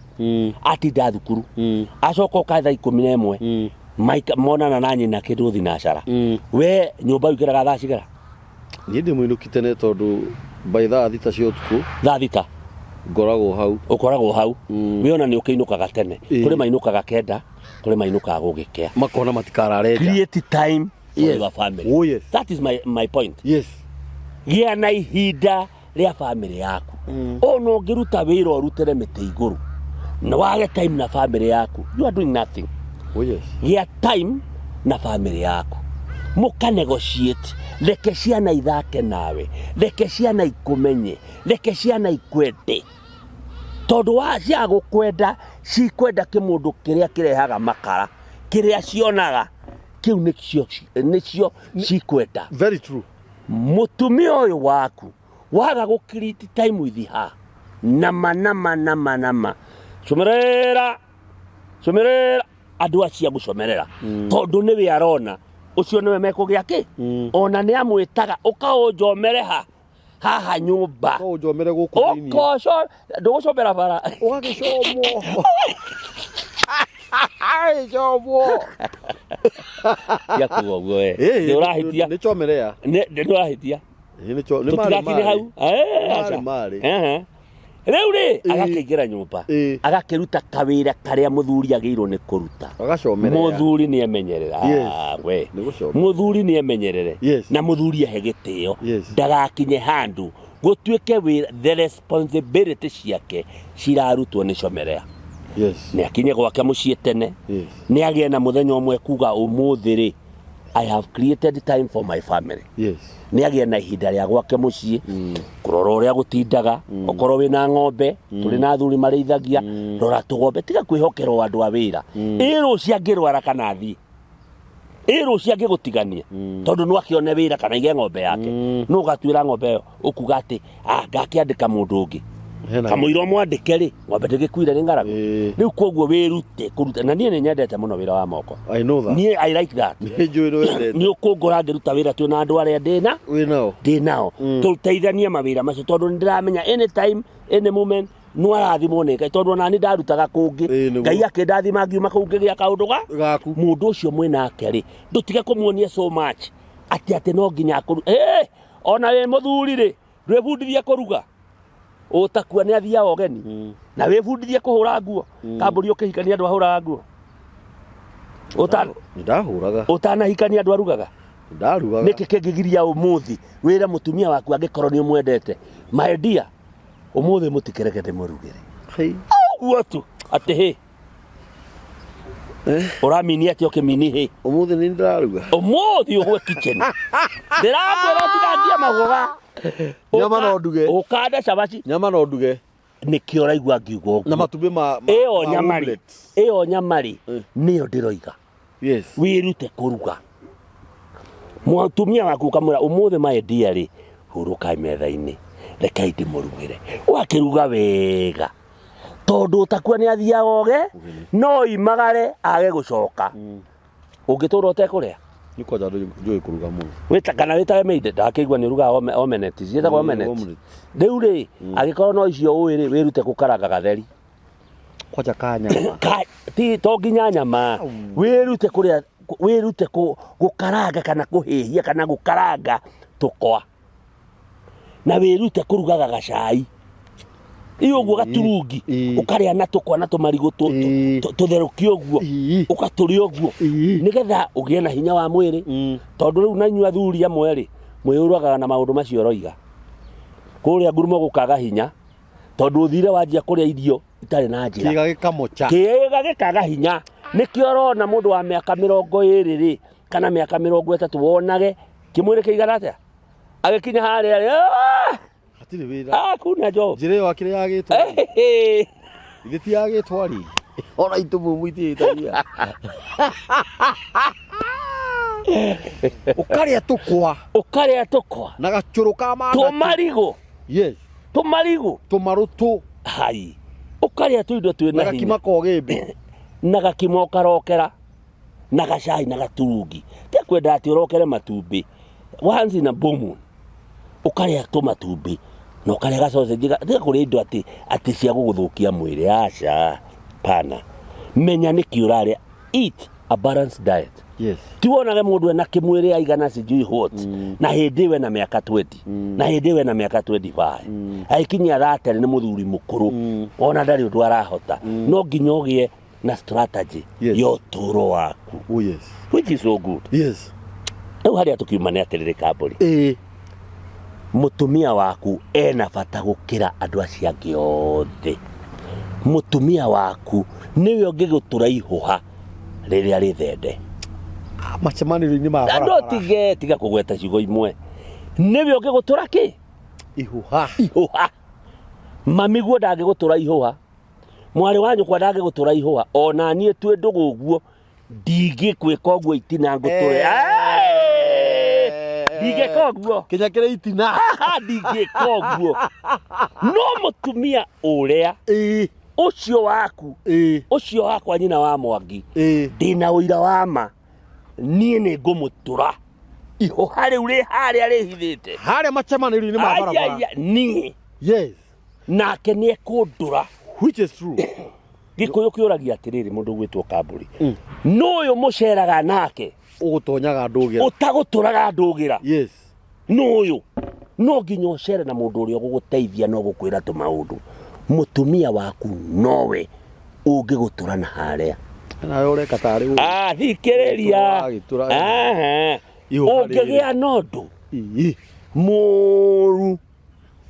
atinda thukuru, acoka oka thaa 11, maika monana na nyina kĩndũ thinacara. We nyũmba ũingĩraga thaa cigana? Niĩ ndĩ mũinũki tene tondũ by thaa 6 cia ũtukũ Thaa 6 ngoragwo hau. Ũkoragwo hau. We ona nĩ ũkĩinũkaga tene. Kũrĩ mainũkaga 9, kũrĩ mainũkaga gũgĩkĩa. Makona matikarare nja. Create time for your family. Oh, yes. That is my point. Yes. Gĩa na ihinda rĩa family yaku. Ona ũngĩruta wĩra ũrutĩre mĩtĩ igũrũ na wage time na family yaku, you are doing nothing. Oh, yes. Gĩa time na family yaku, mũka negotiate. Reke ciana ithake nawe, reke ciana ikũmenye, reke ciana ikwende, tondũ wa cia gũkwenda cikwenda kĩmũndũ kĩrĩa kĩrehaga makara, kĩrĩa cionaga kĩu nĩcio cikwenda. Very true. Mũtumia ũyũ waku waga gũ create time with her, nama nama nama nama comerera comerera andũ acio agũcomerera, tondũ nĩwe arona ũcio nĩwe mekũgĩa kĩ. Ona nĩ amwĩtaga ũkaũnjomere ha haha nyũmba. No ũnjomere gũkũ thĩinĩ. Ũkoco ndũgũcomera bara. Ũgagĩcomwo. Ĩcomwo. Tia kuga ũguo we. Nĩ ũrahĩtia. Nĩ chomerea. Nĩ ũrahĩtia. Ĩ, nĩ cho- nĩ marĩ Tũtigakinye marĩ. hau. Marĩ Aca. marĩ. Ehe. Rĩu rĩ, agakĩingĩra nyũmba, agakĩruta kawĩra karĩa mũthuri agĩrĩirwo nĩ kũruta. Agacomerea. Mũthuri nĩ emenyerera. Yes. Ah, we. Nĩ gũcomera. Mũthuri nĩ emenyerere. Yes. Na mũthuri ahe gĩtĩo. Yes. Ndagakinye handũ gũtuĩke wĩra, the responsibility ciake cirarutwo nĩ comerea. Yes. Nĩ akinye gwake mũciĩ tene. Yes. Nĩ agĩe na mũthenya ũmwe kuga ũmũthĩ rĩ, I have created time for my family. Yes. Nĩ agĩe na ihinda rĩa gwake mũciĩ, kũrora ũrĩa gũtindaga. Okorwo wĩna ng'ombe, tũrĩ na athuri marĩithagia, rora tũgombe, tiga kwĩhokerwo andũ a wĩra. Ĩ rũciũ angĩrwara kana athiĩ, ĩ rũciũ angĩgũtigania, tondũ no akĩone wĩra kana aige ng'ombe yake, no ũgatuĩra ng'ombe ĩyo ũkuga atĩ ngakĩandĩka mũndũ ũngĩ. Hena. Kamũira mwandĩke rĩ, ng'ombe ndĩgĩkuire nĩ ng'aragu. Rĩu koguo wĩrute kũruta, na niĩ nĩ nyendete mũno wĩra wa moko. I know that. Niĩ I like that. Nĩ njũĩ nĩ wendete. Nĩ ũkũngora ngĩruta wĩra twĩ na andũ arĩa ndĩna Wĩ nao. ndĩ nao, tũteithanie mawĩra macio, tondũ nĩ ndĩramenya anytime, any moment no arathimwo nĩ Ngai, tondũ ona nĩ ndarutaga kũngĩ. Ĩĩ, nĩguo. Ngai akĩndathima ngiuma kũu ngĩgĩa kaũndũ ga Gaku. Mũndũ ũcio mwĩnake rĩ, ndũtige kũmuonia so much atĩ no nginya akũru. Ona wĩ mũthuri rĩ, ndwĩbundithie kũruga, ũtakua nĩ athiaga ũgeni, na wĩbundithie kũhũra nguo. Kambũri ũkĩhikania andũ ahũraga nguo? Nĩ ndahũraga. Ũtanahikania andũ arugaga? Ndarugaga. Nĩkĩ kĩngĩgiria ũmũthĩ wĩre mũtumia waku, angĩkorwo nĩ ũmwendete, my dear, ũmũthĩ mũtikĩreke ndĩmũrugĩre? Hei. Ũguo tu atĩ hĩ, ũramini atĩ ũkĩmini hĩ. Ũmũthĩ nĩ ndĩraruga. Ũmũthĩ ũgwe kitchen, ndĩrakwĩra ũtinangie magoga. Nyama no nduge. Ũkande cabaci. Nyama no nduge. Nĩkĩo ũraigua ngiuga ũguo. Na matumbĩ ma Ĩyo ma nyama rĩ, omelette. ĩyo nyama rĩ, nĩyo ndĩroiga. Yes. Wĩrute kũruga. Mũtumia waku ũkamwĩra ũmũthĩ, my dear rĩ, hurũkai metha-inĩ, rekei ndĩmũrugĩre. Wakĩruga wega. Tondũ ũtakua nĩ athiaga oge, no imagare age gũcoka. Ũngĩtũra ũtekũrĩa? Nĩ kwanja njũĩ kũruga mũno. Wĩta kana wĩtage maid, ndakĩigua nĩ ũrugaga omelette, ciĩtagwo omelette. Omelette. Rĩu rĩ, angĩkorwo no icio ũĩ rĩ, wĩrute gũkaranga gatheri. Kwanja ka nyama. Ti to nginya nyama. Wĩrute kũrĩa, wĩrute gũkaranga kana kũhĩhia kana gũkaranga tũkwa. Na wĩrute kũrugaga gacai. Ĩ ũguo gaturungi, ũkarĩa na tũkwa na tũmarigũ tũtherũkie ũguo, ũgatũrĩa ũguo, nĩgetha ũgĩe na hinya wa mwĩrĩ. Tondũ rĩu na inyuĩ athuri amwe rĩ, mwĩyũragaga na maũndũ macio ũroiga. Kũrĩa ngurumo gũkaga hinya, tondũ ũthire wanjia kũrĩa irio itarĩ na njĩra. Kĩga gĩkamocha. Kĩga gĩkaga hinya. Nĩkĩo ũrona mũndũ wa mĩaka 20 rĩ, kana mĩaka 30 wonage kĩmwĩrĩ kĩigana atĩa? Agĩkinya harĩa rĩ, Hatirĩ wĩra. Kuna job. Njĩra ĩyo akĩrĩ ya gĩtwari. Ithe ti ya gĩtwari. Ona itumumu itiĩtagia. Ũkarĩa tũkwa. Ũkarĩa tũkwa. Na gacũrũ ka mandathi. Tũmarigũ. Yes. Tũmarigũ. Tũmarũtũ. Hai. Ũkarĩa tũindo twĩna Na gakima hinya. kogĩmbĩ. Na gakima ũkarokera. Na gacai na gaturungi. Tekwenda atĩ ũrokere matumbĩ. Once in a blue moon. Ũkarĩa tũmatumbĩ na ũkarĩa ga sausage tiga kũrĩa indo atĩ cia gũgũthũkia mwĩrĩ, aca, pana. Menya nĩkĩ ũrarĩa. Eat a balanced diet. Yes. Ti wonage mũndũ ena kĩmwĩrĩ aigana sijui what. Na hĩndĩ ĩyo ena mĩaka 20. Na hĩndĩ ĩyo ena mĩaka 25. Agĩkinyia 30 nĩ mũthuri mũkũrũ. Ona ndarĩ ũndũ arahota. No nginya ũgĩe na strategy Yes. ya ũtũũro waku. Oh yes. Which is so good. Yes. Rĩu harĩa tũkiuma nĩ atĩrĩrĩ kambũri. Mũtumia waku ena bata gũkĩra andũ acio angĩ othe. Mũtumia waku nĩwe ũngĩgũtũra ihũha rĩrĩa rĩthende. Macemanio-inĩ ma Andũ barabara. tige, tiga kũgweta ciugo imwe. Nĩwe ũngĩgũtũra kĩ? Ihũha. Ihũha. Mami guo ndangĩgũtũra ihũha. Mwarĩ wa nyũkwa ndangĩgũtũra ihũha. Ona niĩ twĩ ndũgũ ũguo, ndingĩkwĩka ũguo itina ngũtũre. Ndingĩka ũguo. Kinya kĩrĩ itina. Ndingĩka ũguo. No mũtumia ũrĩa, ũcio waku, ũcio wakwa nyina wa Mwangi, ndĩna ũira wa ma, niĩ nĩ ngũmũtũra. Ihũha rĩu rĩ harĩa rĩhithĩte. Harĩa macemanĩrio-inĩ ma barabara. Ai, ai, ai, niĩ. Yes. Nake nĩ ekũndũra. Which is true. Gĩkũyũ kĩũragia atĩrĩrĩ, mũndũ ũgwĩtwo Kambũri. Nũ ũyũ mũceraga nake? Ũgũtonyaga ndũgĩra. Ũtagũtũraga ndũgĩra. Yes. Nũ ũyũ? No nginya ũcere na mũndũ ũrĩa ũgũgũteithia no gũkwĩra tũmaũndũ. Mũtumia waku nowe ũngĩgũtũra na harĩa. Nawe ũreka tarĩ ũru. Thikĩrĩria. Agĩtũra. Aha. Ihũha rĩrĩ. Ũngĩgĩa na ũndũ mũru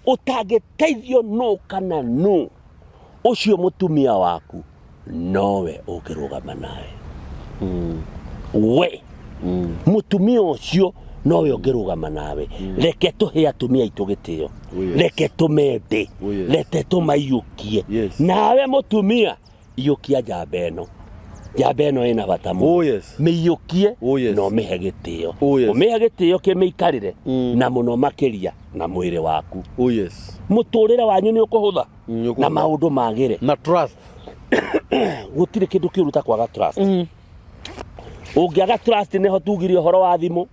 ũtangĩteithio nũ kana nũ, ũcio mũtumia waku nowe ũngĩrũgama nawe. We mũtumia ũcio nowe ũngĩrũgama nawe. Reke tũhe atumia aitũ gĩtĩo. Oh, yes. Reke tũmende. Oh, yes. Reke tũmaiyũkie. Yes. Nawe mũtumia iyũkia njamba ĩno. Njamba ĩno ĩna bata mũno. Oh, yes. Mĩiyũkie Oh, yes. na ũmĩhe gĩtĩo. Oh, yes. Ũmĩhe gĩtĩo kĩmĩikarĩre na mũno makĩria na mwĩrĩ waku. Oh, yes. Mũtũrĩre wanyu nĩ ũkũhũtha Nĩ ũkũhũtha. na maũndũ magĩre. Na trust. Gũtirĩ kĩndũ kĩũru ta kwaga trust. Ũngĩaga trust nĩho tugire ũhoro wa thimũ.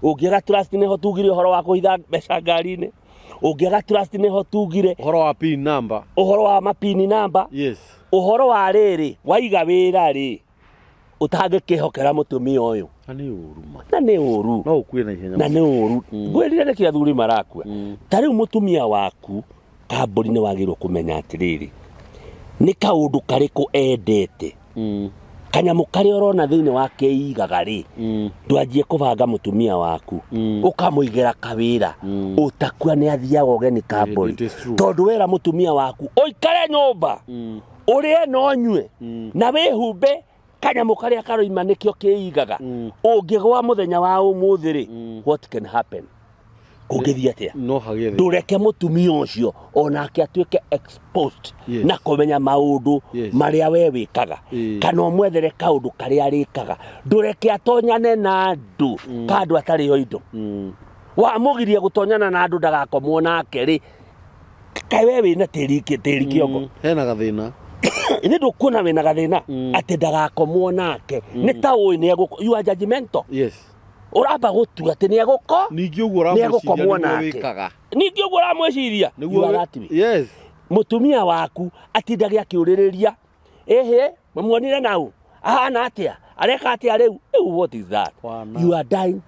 Ũngĩaga trust nĩho tugire ũhoro wa kũhitha mbeca ngari-inĩ. Ũngĩaga trust nĩho tugire ũhoro wa pin number. Ũhoro wa mapini number. Yes. Ũhoro wa rĩrĩ, waiga wĩra rĩ, ũtangĩkĩhokera mũtumia ũyũ. Na nĩ ũru ma. Na nĩ ũru. No ũkue na ihenya. Na nĩ ũru. Ngwĩrire nĩkĩ athuri marakua. Ta rĩu mũtumia waku kambũri nĩ wagĩrĩirwo kũmenya atĩrĩrĩ, nĩ kaũndũ karĩkũ endete. Kanyamũ karĩa ũrona thĩinĩ wa kĩigaga rĩ, ndwanjie kũbanga mũtumia waku, ũkamũigĩra kawĩra, ũtakua nĩ athiaga ũgeni kambũri. It is true. Tondũ wera mũtumia waku, ũikare nyũmba, ũrĩe na ũnyue, na wĩhumbe kanyamũ karĩa karoima nĩkĩo kĩigaga. Ũngĩgwa mũthenya wa ũmũthĩ rĩ, what can happen? Kũngĩthiĩ atĩa? No hagĩe thĩna. Ndũreke mũtumia ũcio onake atuĩke exposed Yes. na kũmenya maũndũ Yes. marĩa we wĩkaga. Kana ũmwethere kaũndũ karĩa arĩkaga. Ndũreke atonyane na andũ, ka andũ atarĩ o indo. Wamũgiria gũtonyana na andũ ndagakomwo nake rĩ, kaĩ we wĩna tĩri kĩongo? Hena gathĩna. Ĩthĩ ndũkuona wĩna gathĩna atĩ ndagakomwo nake nĩ ta ũĩ nĩ egũko you are judgmental. Ũramba gũtua atĩ nĩ egũko Ningĩ ũguo nĩ ũramwĩciria egũkomwo nĩguo nake. wĩkaga. Ningĩ ũguo ũramwĩciria Nĩguo you are that way. Mũtumia waku atindage akĩũrĩrĩria ĩhĩ mũmuonire nau ahana atĩa areka atĩa rĩu rĩu what is that? Wana. You are dying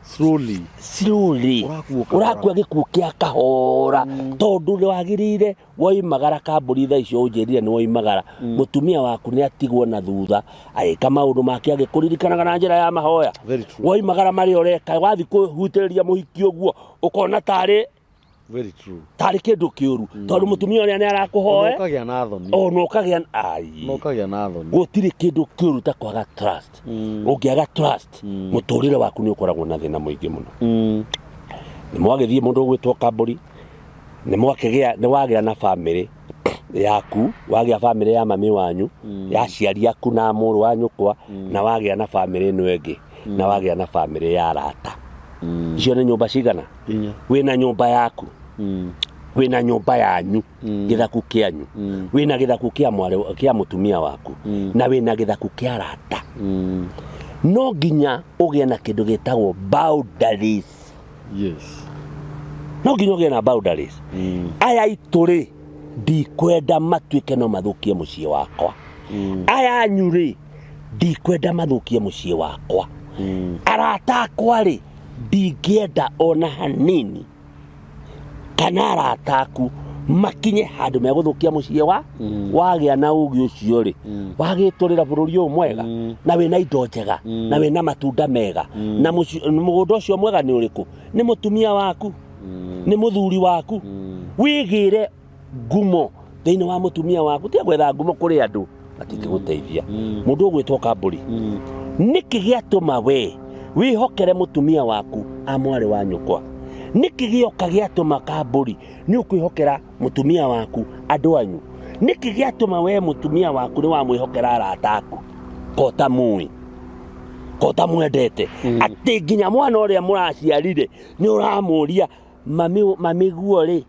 Slowly. Slowly. Ũrakua kahora. Ũrakua gĩkuũ kĩa kahora tondũ nĩ wagĩrĩire woimagara kambũri thaa icio ũnjĩrire nĩ woimagara mũtumia waku nĩ atigwo na thutha agĩka maũndũ make agĩkũririkanaga na njĩra ya mahoya. Very true. Woimagara marĩa ũreka wathiĩ kũhutĩrĩria mũhiki ũguo ũkona tarĩ Very true. Tarĩ kĩndũ kĩũru tondũ mũtumia ũrĩa nĩ Ona arakũhoe ũkagĩa na thoni. Ona ũkagĩa ai. Ona ũkagĩa na thoni. Gũtirĩ kĩndũ kĩũru ta kwaga trust. Ũngĩaga trust mũtũrĩre waku nĩ ũkoragwo na thĩna mũingĩ mũno. Nĩ mwagĩthiĩ mũndũ ũgwĩtwo kambũri nĩ mwakĩgĩa nĩ wagĩa na bamĩrĩ yaku wagĩa bamĩrĩ ya mami wanyu ya aciari aku na mũrũ wa nyũkwa na wagĩa na bamĩrĩ ĩno ĩngĩ na wagĩa na bamĩrĩ ya arata. Icio nĩ nyũmba cigana? 4. Wĩna nyũmba yaku, wĩna nyũmba yanyu gĩthaku kĩanyu, wĩna gĩthaku kĩa mwarĩ kĩa mũtumia waku na wĩna gĩthaku kĩa arata. No nginya ũgĩe na kĩndũ gĩtagwo boundaries. No nginya ũgĩe na boundaries. Aya aitũ rĩ ndikwenda matuĩke no mathũkie mũciĩ wakwa. Aya anyu rĩ ndikwenda mathũkie mũciĩ wakwa. Arata akwa rĩ ndingĩenda ona hanini kana arata aku makinye handũ megũthũkia mũciĩ wa wagĩa na ũgĩ ũcio rĩ wagĩtũrĩra bũrũri ũyũ mwega na wĩna indo njega na wĩna matunda mega na mũgũnda ũcio mwega nĩ ũrĩkũ? Nĩ mũtumia waku, nĩ mũthuri waku. Wĩgĩre ngumo thĩinĩ wa mũtumia waku tiga gwetha ngumo kũrĩ andũ matingĩgũteithia. Mũndũ ũgwĩtwo kambũri nĩkĩ gĩatũma we wĩhokere mũtumia waku a mwarĩ wa nyũkwa? Nĩkĩ gĩoka gĩatũma kambũri nĩ ũkwĩhokera mũtumia waku andũ anyu? Nĩkĩ gĩatũma we mũtumia waku nĩ wamwĩhokera arata aku kota mũĩ kota mwendete atĩ nginya mwana ũrĩa mũraciarire nĩ ũramũria mami mami guo rĩ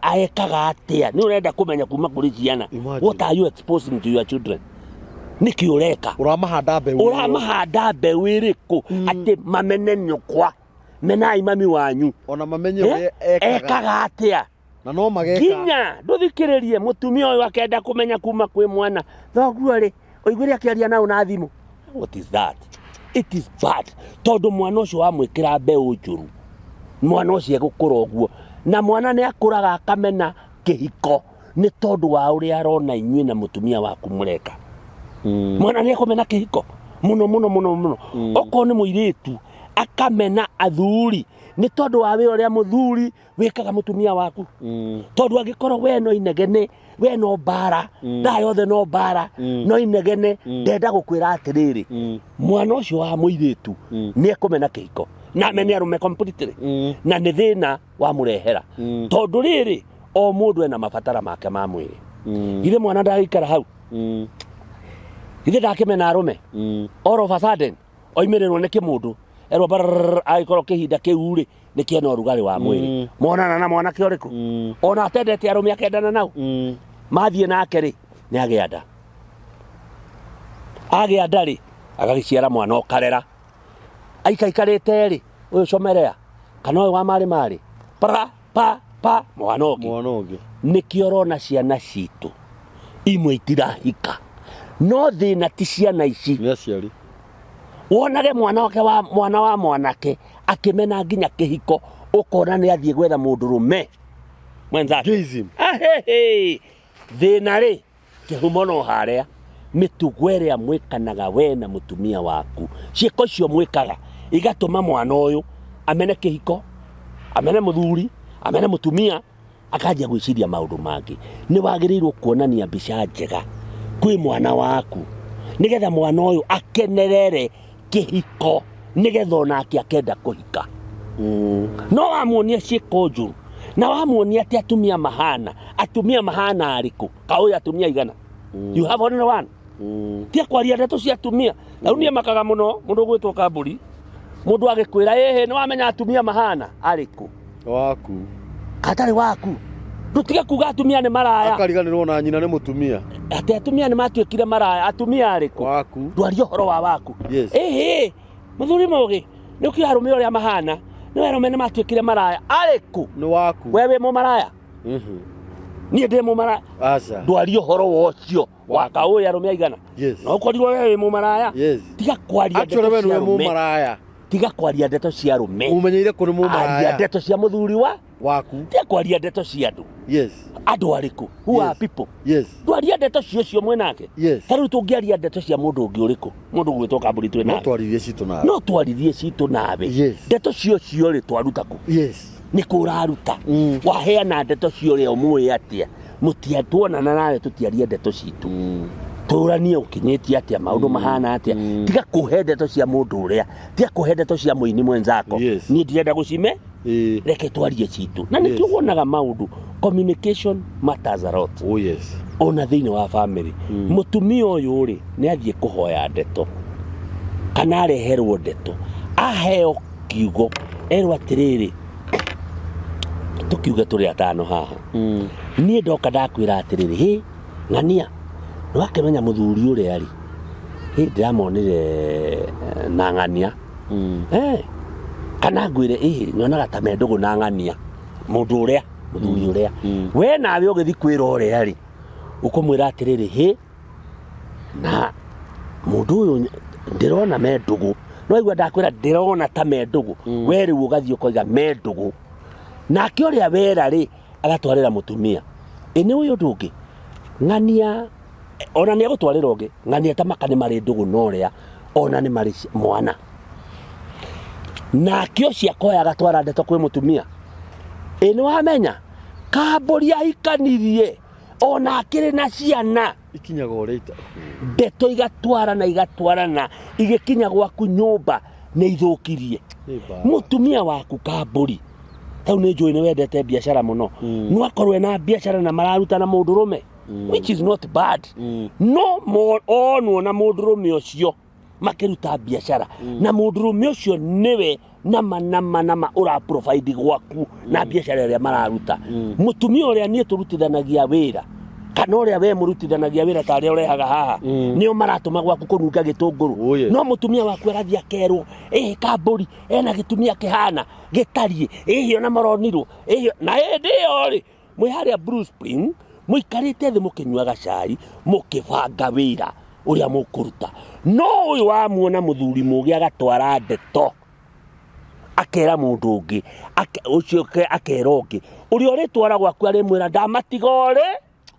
aekaga atĩa? Nĩ ũrenda kũmenya kuma kũrĩ ciana. Imagine. What are you exposing to your children? Nĩkĩ ũreka? Ũramahanda mbeũ. Ũramahanda mbeũ ĩrĩkũ atĩ mamene nyũkwa menai mami wanyu? Ona mamenye ũrĩa ekaga. Ekaga atĩa. Na no mageka. Nginya ndũthikĩrĩrie mũtumia ũyũ akenda kũmenya kuma kwĩ mwana thoguo rĩ ũiguire akĩaria nao na thimũ. What is that? It is bad tondũ mwana ũcio wamwĩkĩra mbeũ njũru mwana ũcio egũkũra ũguo na mwana nĩ akũraga akamena kĩhiko nĩ tondũ wa ũrĩa arona inyuĩ na mũtumia waku mũreka. Mwana nĩ ekũmena kĩhiko mũno mũno mũno mũno. Okorwo nĩ mũirĩtu akamena athuri nĩ tondũ wa wĩra ũrĩa mũthuri wĩkaga mũtumia waku. Tondũ angĩkorwo we no inegene we no mbara thaa yothe no mbara no inegene ndenda gũkwĩra atĩrĩrĩ mwana ũcio wa mũirĩtu nĩ ekũmena kĩhiko na amene arũme completely na nĩ thĩna wamũrehera tondũ rĩrĩ o mũndũ ena mabatara make ma mwĩrĩ. Githĩ mwana ndagĩikara hau? Githĩ ndakĩmena arũme? All of a sudden oimĩrĩrwo nĩ kĩmũndũ erwo barrrr, agĩkorwo kĩhinda kĩu rĩ nĩ kĩena ũrugarĩ wa mwĩrĩ monana na mwanake ũrĩkũ ona atendete arũme akendana nao mathiĩ nake rĩ nĩ agĩa nda agĩa nda rĩ agagĩciara mwana ũkarera aikaikarĩte rĩ ũyũ comerea kana ũyũ wa marĩ marĩ pra pa pa mwana ũngĩ. Mwana ũngĩ. Nĩkĩo ũrona ciana citũ imwe itirahika no thĩna ti ciana ici. Nĩ aciari. Wonage mwana wake wa mwana wa mwanake akĩmena nginya kĩhiko ũkona nĩ athiĩ gwetha mũndũrũme mwenzake. Gayism. Ahehe. Thĩna rĩ kĩhumo no harĩa mĩtugo ĩrĩa mwĩkanaga we na mũtumia waku ciĩko icio mwĩkaga igatũma mwana ũyũ amene kĩhiko amene mũthuri amene mũtumia akanjia gwĩciria maũndũ mangĩ. Nĩ wagĩrĩirwo kuonania mbica njega kwĩ mwana waku nĩgetha mwana ũyũ akenerere kĩhiko nĩgetha onake akenda kũhika. No wamuonia ciĩko njũru na wamuonia atĩ atumia mahana arĩkũ kaũĩ atumia igana. You have only one. Tia kwaria ndeto cia atumia na rĩu niĩ makaga mũno mũndũ ũgwĩtwo kambũri mũndũ agĩkwĩra ĩhĩ nĩ wamenya atumia mahana arĩkũ Waku. Katarĩ waku. Ndũtige kuga atumia nĩ maraya. Akariganĩrwo na nyina nĩ mũtumia. Atĩ atumia nĩ matuĩkire maraya. Atumia arĩkũ? Waku. Ndwarie ũhoro wa waku. Yes. Ĩhĩ, mũthuri mũgĩ, nĩ ũkĩũĩ arũme ũrĩa mahana. Nĩ arũme nĩ matuĩkire maraya. Arĩkũ? Nĩ waku. We wĩ mũmaraya? Mhm. Niĩ ndĩ mũmaraya. Aca. Ndwarie ũhoro wa ũcio. Wakaũĩ arũme aigana? Yes. No ũkorirwo we wĩ mũmaraya. Yes. Tiga kwaria Actually ndeto we cia nĩwe arũme. mũmaraya. Tiga kwaria ndeto cia arũme. Umenyeire kũ nĩ Aria mũmaraya. ndeto cia mũthuri wa Waku. tiga kwaria ndeto cia andũ. Yes. Andũ arĩkũ? Who are Yes. people? Yes. Ndwaria ndeto cio cio mwĩ nake. Yes. Ta rĩu tũngĩaria ndeto cia mũndũ ũngĩ ũrĩkũ? Mũndũ ũgwĩtwo Kambũri twĩ No nake. twaririe citũ nawe. No twaririe citũ nawe. Yes. Ndeto cio cio rĩ twaruta kũ? Yes. Nĩ kũ ũraruta? Mm. Waheana ndeto cio ũrĩa ũmũĩ atĩa? Mũtia tuonana nawe tũtiarie ndeto citũ. Tũranie ũkinyĩtie atĩa maũndũ mahana atĩa. Tiga kũhe ndeto cia mũndũ ũrĩa, tiga kũhe ndeto cia mũini mwenzako. Yes. Niĩ ndirenda gũcime, Ĩĩ. reke twarie citũ. Na nĩkĩo Yes. wonaga maũndũ, communication matters a lot. Oh yes. Ona thĩinĩ wa family. Mũtumia ũyũ rĩ, nĩ athiĩ kũhoya ndeto kana areherwo ndeto, aheo kiugo, erwo atĩrĩrĩ, tũkiuge tũrĩ atano haha. Niĩ ndoka ndakwĩra atĩrĩrĩ, hĩ ng'ania, nĩ wakĩmenya mũthuri ũrĩa rĩ, hĩ ndĩramonire na ng'ania. Kana ngwĩre ĩ nyonaga ta me ndũgũ na ng'ania, mũndũ ũrĩa, mũthuri ũrĩa. We nawe ũgĩthiĩ kwĩra ũrĩa rĩ, ũkũmwĩra atĩrĩrĩ, hĩ na mũndũ ũyũ ndĩrona me ndũgũ. No igua ndakwĩra ndĩrona ta me ndũgũ. We rĩu ũgathiĩ ũkoiga me ndũgũ. Nake ũrĩa wera rĩ, agatwarĩra mũtumia. Ĩ nĩ ũyũ ũndũ ũngĩ. Ng'ania, ona nĩ egũtwarĩra ũngĩ, ng'ania ta maka nĩ marĩ ndũgũ na ũrĩa, ona nĩ marĩ mwana. Nake ũcio akoya agatwara ndeto kwĩ mũtumia. Ĩ nĩ wamenya, Kambũri ahikanirie, ona akĩrĩ na ciana. Ikinyaga ũrĩa ita. Ndeto igatwarana, igatwarana, igĩkinya gwaku nyũmba nĩ ithũkirie. Mũtumia waku Kambũri, tau nĩ njũĩ nĩ wendete biacara mũno. No akorwo ena biacara na mararuta na mũndũrũme, which is not bad. No onwo na mũndũrũme ũcio makĩruta biacara, na mũndũrũme ũcio nĩwe nama nama nama ũra provide gwaku na biacara ĩrĩa mararuta. Mũtumia ũrĩa niĩ tũrutithanagia wĩra, kana ũrĩa we mũrutithanagia wĩra ta arĩa ũrehaga haha, nĩo maratũma gwaku kũnunga gĩtũngũrũ. Oh, yes. No mũtumia waku agathiĩ akerwo, ĩhĩ Kambũri ena gĩtumia kĩhana gĩtariĩ, ĩhĩ ona maronirwo, ĩhĩ na hĩndĩ ĩyo rĩ mwĩ harĩa Blue Spring mũikarĩte thĩ mũkĩnyuaga cai mũkĩbanga wĩra ũrĩa mũkũruta. No ũyũ wamuona mũthuri mũgĩ agatwara ndeto akera mũndũ ũngĩ, ũcio akera ũngĩ, ũrĩa ũrĩtwara gwaku arĩmwĩra ndamatiga ũrĩ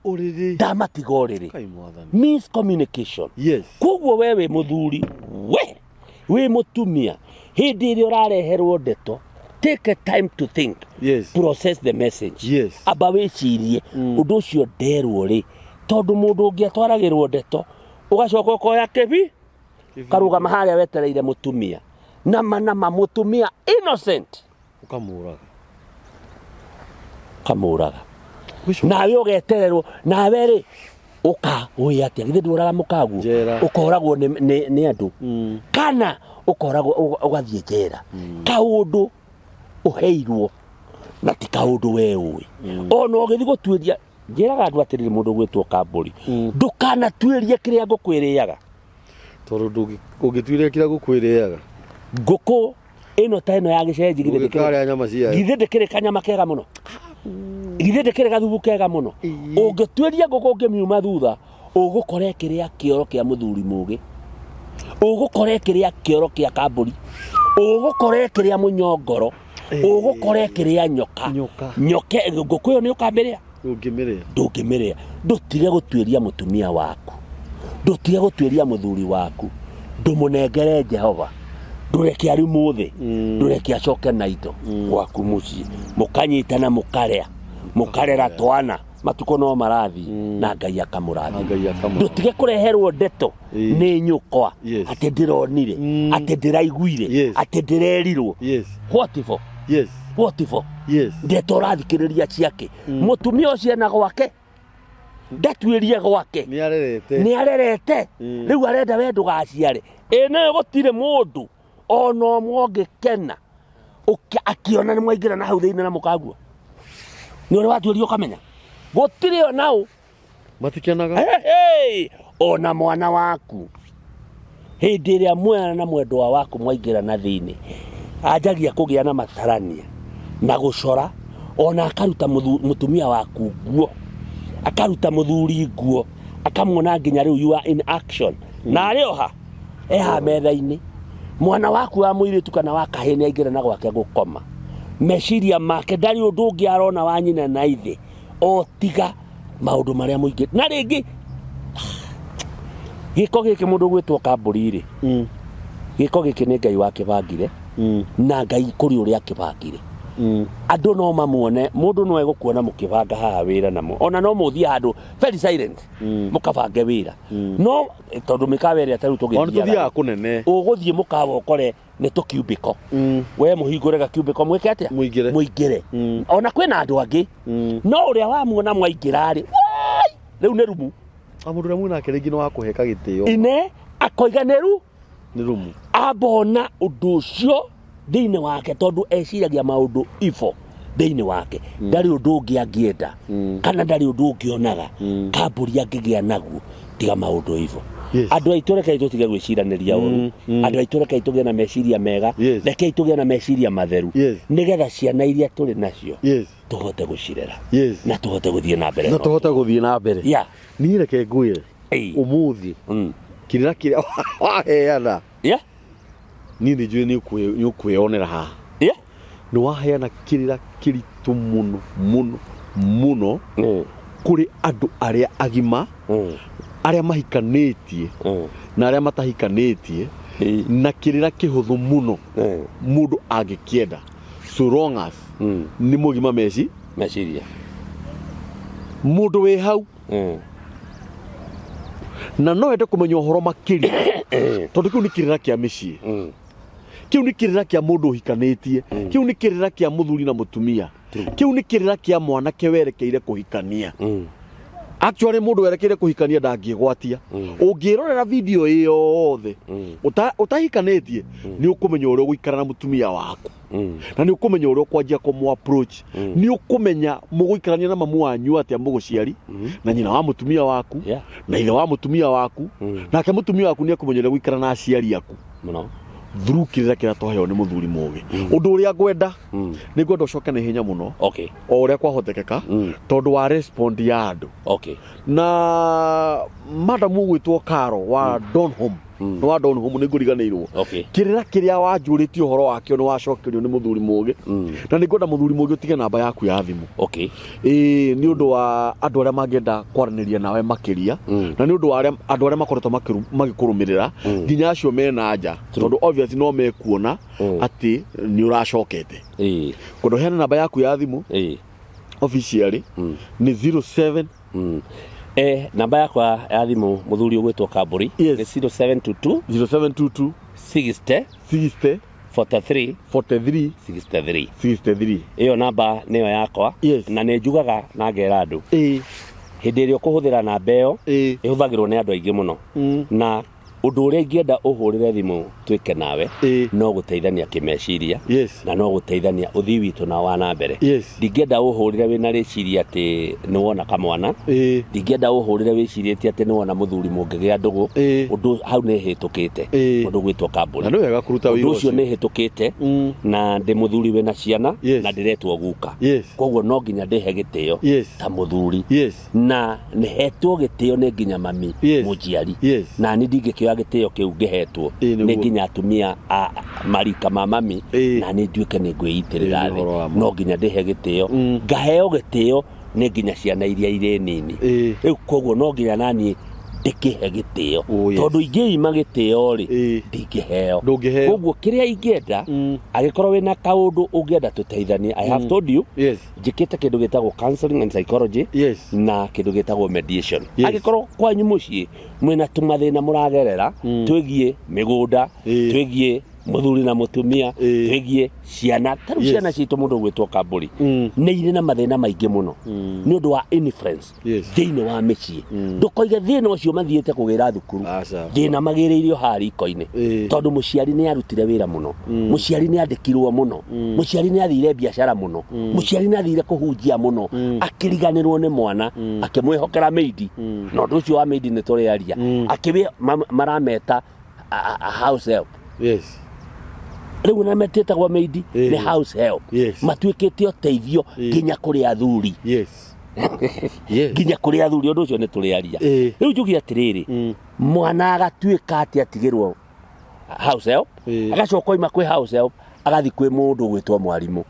Ũrĩrĩ. Ndamatiga ũrĩrĩ. Kai mwathani. Miscommunication. Yes. Koguo we wĩ mũthuri, we wĩ mũtumia, hĩndĩ ĩrĩa ũrareherwo ndeto, take a time to think. Yes. Process the message. Yes. Amba wĩcirie ũndũ ũcio nderwo rĩ, tondũ mũndũ ũngĩ atwaragĩrwo ndeto ũgacoka ũkoya kĩbi karũgama harĩa wetereire mũtumia, nama nama mũtumia innocent Ũkamũraga. Ũkamũraga. Nawe ũgetererwo, nawe rĩ ũka ũĩ atĩa, githĩ ndũraga mũkaguo? Njera. Ũkoragwo nĩ andũ kana ũkoragwo ũgathiĩ njera, kaũndũ ũheirwo na ti kaũndũ we ũĩ. Ona ũgĩthiĩ gũtuĩria, njĩraga andũ atĩrĩrĩ, mũndũ ũgwĩtwo Kambũri, ndũkanatuĩrie kĩrĩa ngũkũ ĩrĩaga. Tondũ ũngĩtuĩria kĩrĩa ngũkũ ĩrĩaga, ngũkũ ĩno ta ĩno ya gĩcenji, githĩ ndĩkĩrĩ ũgĩkarĩa nyama ciayo, githĩ ndĩkĩrĩ kanyama kega mũno? Githĩ ndĩkĩrĩ gathubu kega mũno? Ũngĩtuĩria ngũkũ ũngĩmiuma thutha, ũgũkora ĩkĩrĩa kĩoro kĩa mũthuri mũgĩ, ũgũkora ĩkĩrĩa kĩoro kĩa Kambũri, ũgũkora ĩkĩrĩa mũnyongoro, ũgũkora ĩkĩrĩa nyoka. Nyoka. Nyoka ngũkũ ĩyo nĩ ũkamĩrĩa? Ndũngĩmĩrĩa. Ndũngĩmĩrĩa. Ndũtige gũtuĩria mũtumia waku, ndũtige gũtuĩria mũthuri waku, ndũmũnengere Jehova, ndũreke arĩ mũthĩ, ndũreke acoke na indo gwaku mũciĩ, mũkanyitana, mũkarĩa, mũkarera twana, matukũ no marathiĩ na Ngai akamũrathima. Na Ngai akamũrathima. Ndũtige kũreherwo ndeto nĩ nyũkwa atĩ ndĩronire, atĩ ndĩraiguire, atĩ ndĩrerirwo. What for? Yes. What for? Yes. Ndeto ũrathikĩrĩria ciake, mũtumia ũcio ena gwake, ndatuĩrie gwake. Nĩ arerete. Nĩ arerete. Rĩu arenda we ndũgaciare. Ĩ nayo gũtirĩ mũndũ ona ũmwe ũngĩkena akĩona nĩ mwaingĩra na hau thĩinĩ na mũkaguo. Nĩ ũrĩ watuĩria ũkamenya gũtirĩ ona ũ. Matikenaga. Hey, ona mwana waku hĩndĩ ĩrĩa mwana na mwendwa waku mwaingĩra na thĩinĩ anjagia kũgĩa na matarania na gũcora, ona akaruta mũtumia waku nguo, akaruta mũthuri nguo, akamuona nginya rĩu you are in action. Na arĩ oha eha metha-inĩ, mwana waku wa mũirĩtu kana wa kahĩĩ nĩ aingĩra na gwake gũkoma, meciria make ndarĩ ũndũ ũngĩ arona wa nyina na ithe o tiga maũndũ marĩa mũingĩ. Na rĩngĩ gĩko gĩkĩ mũndũ gwĩtwo kambũri rĩ, gĩko gĩkĩ nĩ Ngai wakĩbangire, na Ngai kũrĩ ũrĩa akĩbangire. Andũ no mamuone, mũndũ no egũkuona mũkĩbanga haha wĩra namo, ona no mũthiĩ handũ very silent, mũkabange wĩra, no tondũ mĩkawa ĩrĩa ta rĩu Ona tũgĩthiaga tũthiaga kũnene. Ũgũthiĩ mũkawa ũkore nĩ tũkiumbĩko, we mũhingũre gakiumbĩko mwĩke atĩa? Mũingĩre. Mũingĩre. Ona kwĩna andũ angĩ, no ũrĩa wamuona mwaingĩra rĩ, wai, rĩu nĩ rumu. A mũndũ ũrĩa mwĩnake rĩngĩ nĩ wa kũheka gĩtĩo. Ine akoiga nĩ ru Nĩ rumu. Ambona ũndũ ũcio thĩinĩ wake, tondũ eciragia maũndũ ibo thĩinĩ wake, ndarĩ ũndũ ũngĩ angĩenda, kana ndarĩ ũndũ ũngĩ onaga kambũri angĩgĩa naguo tiga maũndũ ibo. Andũ aitũ, rekei tũtige gwĩciranĩria ũru. Andũ aitũ, rekei tũgĩe na meciria mega. Rekei tũgĩe na meciria matheru, nĩgetha ciana iria tũrĩ nacio tũhote gũcirera na tũhote gũthiĩ na mbere. Na tũhote gũthiĩ na mbere. Niĩ reke ngwĩre, ũmũthĩ kĩrĩra kĩrĩa waheana, niĩ nĩ njũĩ nĩ ũkwĩyonera haha. Nĩ waheana kĩrĩra kĩritũ mũno mũno mũno kũrĩ andũ arĩa agima, arĩa mahikanĩtie na arĩa matahikanĩtie, na kĩrĩra kĩhũthũ mũno mũndũ angĩkĩenda, so long as nĩ mũgima meci meciria. Mũndũ wĩ hau na no ende kũmenya ũhoro makĩria, tondũ kĩu nĩ kĩrĩra kĩa mĩciĩ, kĩu nĩ kĩrĩra kĩa mũndũ ũhikanĩtie, kĩu nĩ kĩrĩra kĩa mũthuri na mũtumia, kĩu nĩ kĩrĩra kĩa mwanake werekeire kũhikania. Actually, mũndũ werekeire kũhikania ndangĩgwatia. Ũngĩrorera video ĩ yothe ũtahikanĩtie, nĩ ũkũmenya ũrĩa ũgũikara na mũtumia waku, na nĩ ũkũmenya ũrĩa ũkwanjia kũmũ approach, nĩ ũkũmenya mũgũikarania na mamu wanyu atĩa, mũgũciari na nyina wa mũtumia waku na ithe wa mũtumia waku, nake mũtumia waku nĩ ekũmenya ũrĩa gũikara na aciari aku mũno through kĩrĩra kĩrĩa twaheo nĩ mũthuri mũgĩ. Ũndũ ũrĩa ngwenda, nĩ ngwenda ũcoke na ihenya mũno o ũrĩa kwahotekeka, tondũ wa respond ya andũ. Na madam ũgwĩtwo Karo wa Donholm, nĩ wa Donholm, nĩ ngũriganĩirwo. Kĩrĩra kĩrĩa wanjũrĩtie ũhoro wakĩo nĩ wacokerio nĩ mũthuri mũgĩ, na nĩ ngwenda mũthuri mũgĩ ũtige namba yaku ya thimũ. Ĩĩ, nĩ ũndũ wa andũ arĩa mangĩenda kwaranĩria nawe makĩria, na nĩ ũndũ wa andũ arĩa makoretwo magĩkũrũmĩrĩra, nginya acio mena nja, tondũ obviously no mekuona atĩ nĩ ũracokete. Ngwenda ũheane namba yaku ya thimũ officially, nĩ 07 Namba yakwa ya thimũ, mũthuri ũgwĩtwo Kambũri, nĩ 0722 0722 60 60 43 43 63. 63. Ĩyo namba nĩyo yakwa. Na nĩ njugaga na ngera andũ, hĩndĩ ĩrĩa ũkũhũthĩra namba ĩyo, ĩhũthagĩrwo nĩ andũ aingĩ mũno, na ũndũ ũrĩa ingĩenda ũhũrĩre thimũ twĩke nawe no gũteithania kĩmeciria na no gũteithania ũthii witũ na wa na mbere. Ndingĩenda ũhũrĩre wĩna rĩciria atĩ nĩ wona kamwana, ndingĩenda ũhũrĩre wĩcirĩtie atĩ nĩ wona mũthuri mũngĩgĩa ndũgũ. Ũndũ hau nĩ hĩtũkĩte. Ũndũ gwĩtwo kambũri, Na nĩ wega kũruta ũndũ wĩra ũcio ũcio. nĩ hĩtũkĩte, na ndĩ mũthuri wĩna ciana, na ndĩretwo guka. Koguo no nginya ndĩhe gĩtĩo ta mũthuri, na nĩ hetwo gĩtĩo nĩ nginya mami mũnjiari, na niĩ ndingĩkĩoya gĩtĩo kĩu ngĩhetwo Ĩĩ, nĩ nĩguo. nginya atumia a marika ma mami, na niĩ nduĩke nĩ ngwĩitĩrĩra Ĩĩ, nĩ thĩ. ũhoro wa ma. No nginya ndĩhe gĩtĩo, ngaheo gĩtĩo nĩ nginya ciana iria irĩ nini. Rĩu koguo no nginya naniĩ ndĩkĩhe gĩtĩo, tondũ ingĩima gĩtĩo rĩ, ndingĩheo. Ndũngĩheo. Koguo kĩrĩa ingĩenda, angĩkorwo wĩna kaũndũ ũngĩenda tũteithanie, I have told you, njĩkĩte kĩndũ gĩtagwo counseling and psychology na kĩndũ gĩtagwo mediation. Angĩkorwo kwanyu mũciĩ mwĩna tũmathĩna mũragerera twĩgiĩ mĩgũnda, twĩgiĩ Mũthuri na mũtumia, twĩgie ciana. Ta rĩu ciana citũ, mũndũ ũgwĩtwo Kambũri, nĩ irĩ na mathĩna maingĩ mũno nĩ ũndũ wa influence thĩinĩ wa mĩciĩ. Ndũkoige thĩna ũcio mathiĩte kũgĩra thukuru. Aca. Thĩna magĩrĩirio haha riko-inĩ, tondũ mũciari nĩ arutire wĩra mũno, mũciari nĩ andĩkirwo mũno, mũciari nĩ athire biacara mũno, mũciari nĩ athire kũhunjia mũno, akĩriganĩrwo nĩ mwana, akĩmwĩhokera maid. Na ũndũ ũcio wa maid nĩ tũrĩaria. Akĩwĩ marameta a house help. Rĩu na metĩtagwo maid, nĩ house help. Matuĩkĩte ũteithio nginya kũrĩ athuri. Nginya kũrĩ athuri. Ũndũ ũcio nĩ tũrĩaria. Rĩu njuge atĩrĩrĩ, mwana agatuĩka atĩ atigĩrwo house help, agacoka oima kwĩ house help agathiĩ kwĩ mũndũ ũgwĩtwo mwarimũ.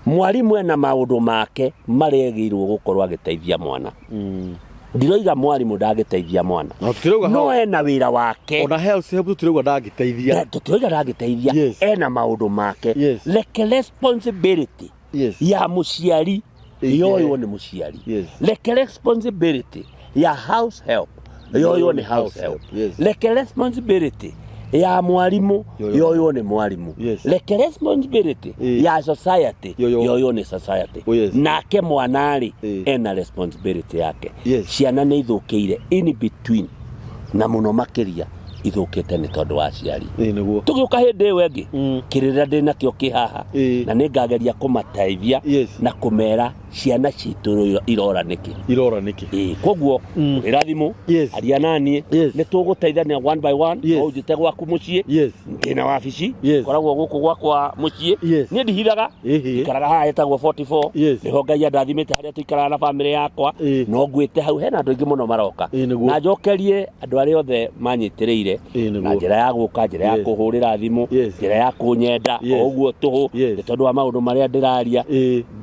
Mwarimũ ena maũndũ make marĩa gũkorwo agĩteithia mwana. Ndiroiga mwarimũ ndangĩteithia mwana. Na tũtirauga no ena wĩra wake. Ona health help tũtirauga ndangĩteithia. Tũtirauga ndangĩteithia. Ena maũndũ make. Reke responsibility ya mũciari yoywo nĩ mũciari. Reke responsibility ya house help yoywo nĩ house help. Reke responsibility ya mwarimũ Yoywo. Yoywo nĩ mwarimũ. Reke responsibility ya society Yoywo. Yoywo nĩ society. Nake mwana-rĩ, ena responsibility yake. Ciana nĩ ithũkĩire in between, na mũno makĩria ithũkĩte nĩ tondũ wa aciari. Ĩĩ nĩguo. Tũgĩũka hĩndĩ ĩyo ĩngĩ, kĩrĩra ndĩ nakĩo kĩ haha, na nĩ ngageria kũmateithia na kũmera ciana citũ irora nĩkĩ. Irora nĩkĩ. Ĩĩ, koguo hũrĩra thimũ, aria naniĩ, nĩ tũgũteithania one by one. No ũnjĩte gwaku mũciĩ, ndĩna wabici, koragwo gũkũ gwakwa mũciĩ. Niĩ ndihithaga, ikaraga haha hetagwo 44. Nĩho Ngai andathimĩte, harĩa tũikaraga na bamĩrĩ yakwa. No ngwĩte hau hena andũ aingĩ mũno maroka. Ĩĩ nĩguo. Na njokerie andũ arĩa othe manyitĩrĩire na njĩra ya gũka, njĩra ya kũhũrĩra thimũ, njĩra ya kũnyenda o ũguo tũhũ, nĩ tondũ wa maũndũ marĩa ndĩraria.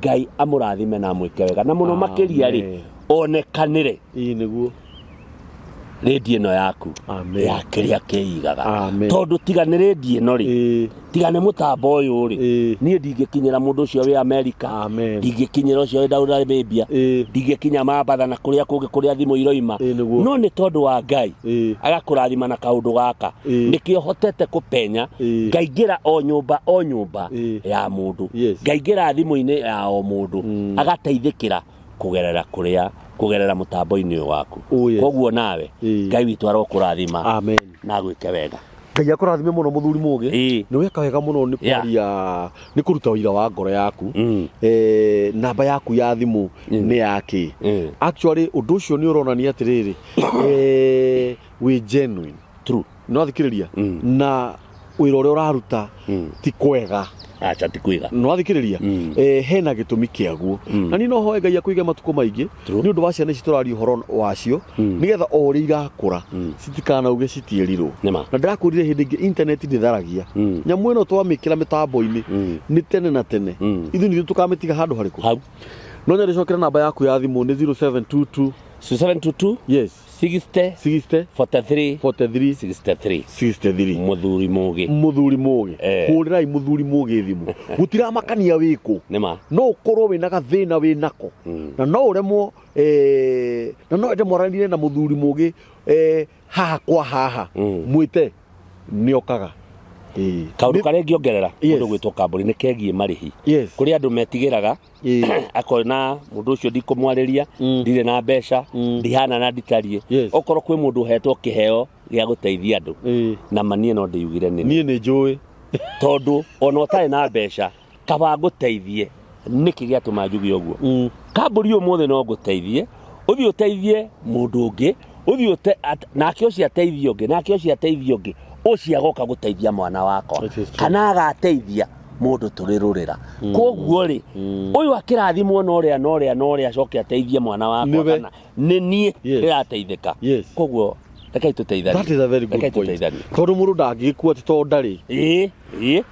Ngai amũrathime na amwĩke wega, na mũno makĩria rĩ, onekanĩre Ĩĩ nĩguo. Rĩndiũ ĩno yaku Amen. Ya kĩrĩa kĩigaga. Amen. Tondũ tiga nĩ rĩndiũ ĩno rĩ, tiga nĩ mũtambo ũyũ rĩ, niĩ ndingĩkinyĩra mũndũ ũcio wĩ Amerika, Amen. ndingĩkinyĩra ũcio wĩ Saudi Arabia, ndingĩkinya Mambatha na kũrĩa kũngĩ kũrĩa thimũ iroima. Ĩĩ nĩguo. No nĩ tondũ wa Ngai agakũrathima na kaũndũ gaka, nĩkĩo hotete kũpenya, ngaingĩra o nyũmba o nyũmba ya mũndũ, ngaingĩra thimũ-inĩ ya o mũndũ, agateithĩkĩra kũgerera kũrĩa kũgerera mũtambo-inĩ ũyũ waku. Oh, yes. Koguo nawe, Ngai witũ arokũrathima Amen. Na agwĩke wega. Ngai akũrathime mũno, mũthuri mũgĩ. Nĩ weka wega mũno nĩ kwaria, nĩ kũruta ũira wa ngoro yaku. Namba yaku ya thimũ nĩ yakĩ? Actually, ũndũ ũcio nĩ ũronania atĩrĩrĩ, wĩ genuine. True. Nĩ wathikĩrĩria? Na wĩra ũrĩa ũraruta ti kwega. Aca, ti kwĩga. Nĩ wathikĩrĩria? Hena gĩtũmi kĩaguo, na niĩ no hoe Ngai akũige matukũ maingĩ nĩ ũndũ wa ciana ici tũraria ũhoro wacio, nĩgetha o ũrĩa irakũra citikanauge citierirwo. Nĩma. Na ndĩrakwĩrire hĩndĩ ĩngĩ, internet ndĩtharagia. Nyamũ ĩno twamĩkĩra mĩtambo-inĩ nĩ tene na tene. Ithuĩ nithuĩ tũkamĩtiga handũ harĩkũ? Hau. No nyende cokera namba yaku ya thimũ nĩ 0722 722 60 60 43 43 63. 63. Mũthuri mũgĩ. Mũthuri mũgĩ. Hũrĩrai mũthuri mũgĩ thimũ, gũtiramakania wĩkũ. Nĩma. No ũkorwo wĩna gathĩna wĩ nako, na no ũremwo, na no ende mwaranire na mũthuri mũgĩ, haha kwa haha. Mwĩte, nĩ okaga. Kaũndũ karĩa ingĩongerera, mũndũ gwĩtwo Kambũri, nĩ kegiĩ marĩhi. Kũrĩ andũ metigĩraga, akona mũndũ ũcio ndikũmwarĩria, ndirĩ na mbeca, ndihana na nditariĩ. Okorwo kwĩ mũndũ ũhetwo kĩheo gĩa gũteithia andũ, na ma niĩ no ndĩugire nĩ niĩ nĩ njũĩ. Tondũ ona ũtarĩ na mbeca, kaba ngũteithie. Nĩkĩ gĩatũma njuge ũguo? Kambũri, ũmũthĩ no ngũteithie, ũthiĩ ũteithie mũndũ ũngĩ, ũthiĩ nake ũcio ateithie ũngĩ, nake ũcio ateithie ũngĩ, ũcio agoka gũteithia mwana wakwa, It is true. kana agateithia mũndũ tũrĩ rũrĩra. Koguo rĩ, ũyũ akĩrathimwo na ũrĩa na ũrĩa na ũrĩa, acoke ateithie mwana wakwa, Nĩwe. kana nĩ niĩ ndĩrateithĩka. Koguo rekei tũteithanie. That is a very good Rekei point. tũteithanie. Tondũ mũndũ ndangĩgĩkua atĩ tondũ ndarĩ. Ĩĩ ĩĩ.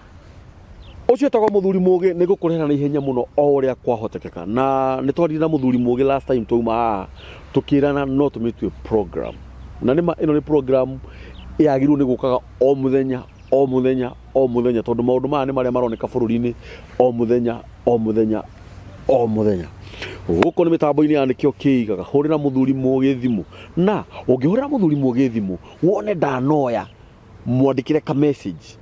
Ũcio etagwo mũthuri mũgĩ. Nĩ ngũkũrehera na ihenya mũno o ũrĩa kwahotekeka. Na nĩ twaririe na mũthuri mũgĩ last time twauma haha, tũkĩrana no tũmĩtue program, na nĩma ĩno nĩ program yagĩrĩirwo nĩ gũkaga o mũthenya, o mũthenya, o mũthenya, tondũ maũndũ maya nĩ marĩa maroneka bũrũri-inĩ o mũthenya, o mũthenya, o mũthenya. Gũkũ nĩ mĩtambo-inĩ ya Nĩkĩo Kĩigaga. Hũrĩra mũthuri mũgĩ thimũ, na ũngĩhũrĩra mũthuri mũgĩ thimũ wone ndanoya, mwandĩkĩre ka message.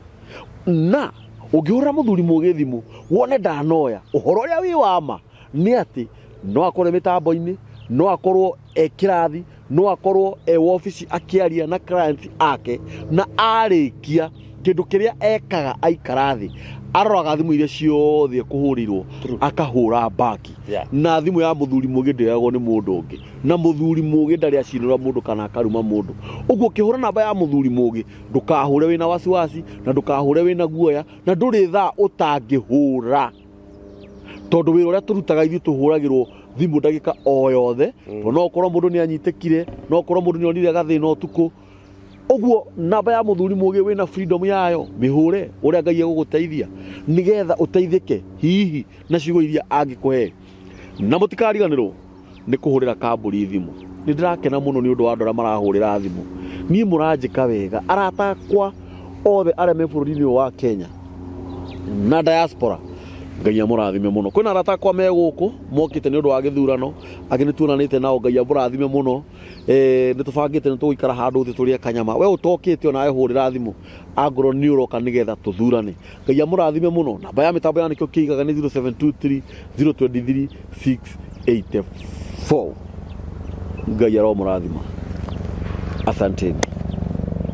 Na ũngĩhũrĩra mũthuri mũgĩ thimũ wone ndanoya, ũhoro ũrĩa wĩ wa ma nĩ atĩ no akorwo mĩtambo-inĩ, no akorwo e kĩrathi, no akorwo e wobici akĩaria na client ake, na arĩkia kĩndũ kĩrĩa ekaga aikara thĩ aroraga thimũ iria ciothe ekũhũrĩirwo akahũra mbaki. Na thimũ ya mũthuri mũgĩ ndĩoyagwo nĩ mũndũ ũngĩ, na mũthuri mũgĩ ndarĩ acinũra mũndũ kana akaruma mũndũ. Ũguo ũkĩhũra namba ya mũthuri mũgĩ ndũkahũre wĩna wasiwasi na ndũkahũre wĩna guoya, na ndũrĩ thaa ũtangĩhũra, tondũ wĩra ũrĩa tũrutaga ithuĩ tũhũragĩrwo thimũ ndagĩka o yothe. Tondũ no ũkorwo mũndũ nĩ anyitĩkire, no ũkorwo mũndũ nĩ onire gathĩna ũtukũ. Ũguo namba ya mũthuri mũgĩ wĩna freedom yayo, mĩhũre ũrĩa Ngai egũgũteithia nĩgetha ũteithĩke hihi na ciugo iria angĩkũhe. Na mũtikariganĩrwo nĩ kũhũrĩra kambũri thimũ. Nĩ ndĩrakena mũno nĩ ũndũ wa andũ arĩa marahũrĩra thimũ. Niĩ mũranjĩka wega, arata akwa othe arĩa me bũrũri-inĩ ũyũ wa Kenya na diaspora, Ngai amũrathime mũno. Kwĩna arata akwa me gũkũ mokĩte nĩ ũndũ wa gĩthurano, angĩ nĩ tuonanĩte nao, Ngai amũrathime mũno. Nĩ tũbangĩte nĩ tũgũikara handũ thĩ tũrĩe kanyama. We ũtokĩte onawe hũrĩra thimũ angorwo nĩ ũroka nĩgetha tũthurane. Ngai amũrathime mũno. Namba ya mĩtambo ya Nĩkĩo Kĩigaga nĩ 0723 023 684. Ngai aromũrathima. Asanteni.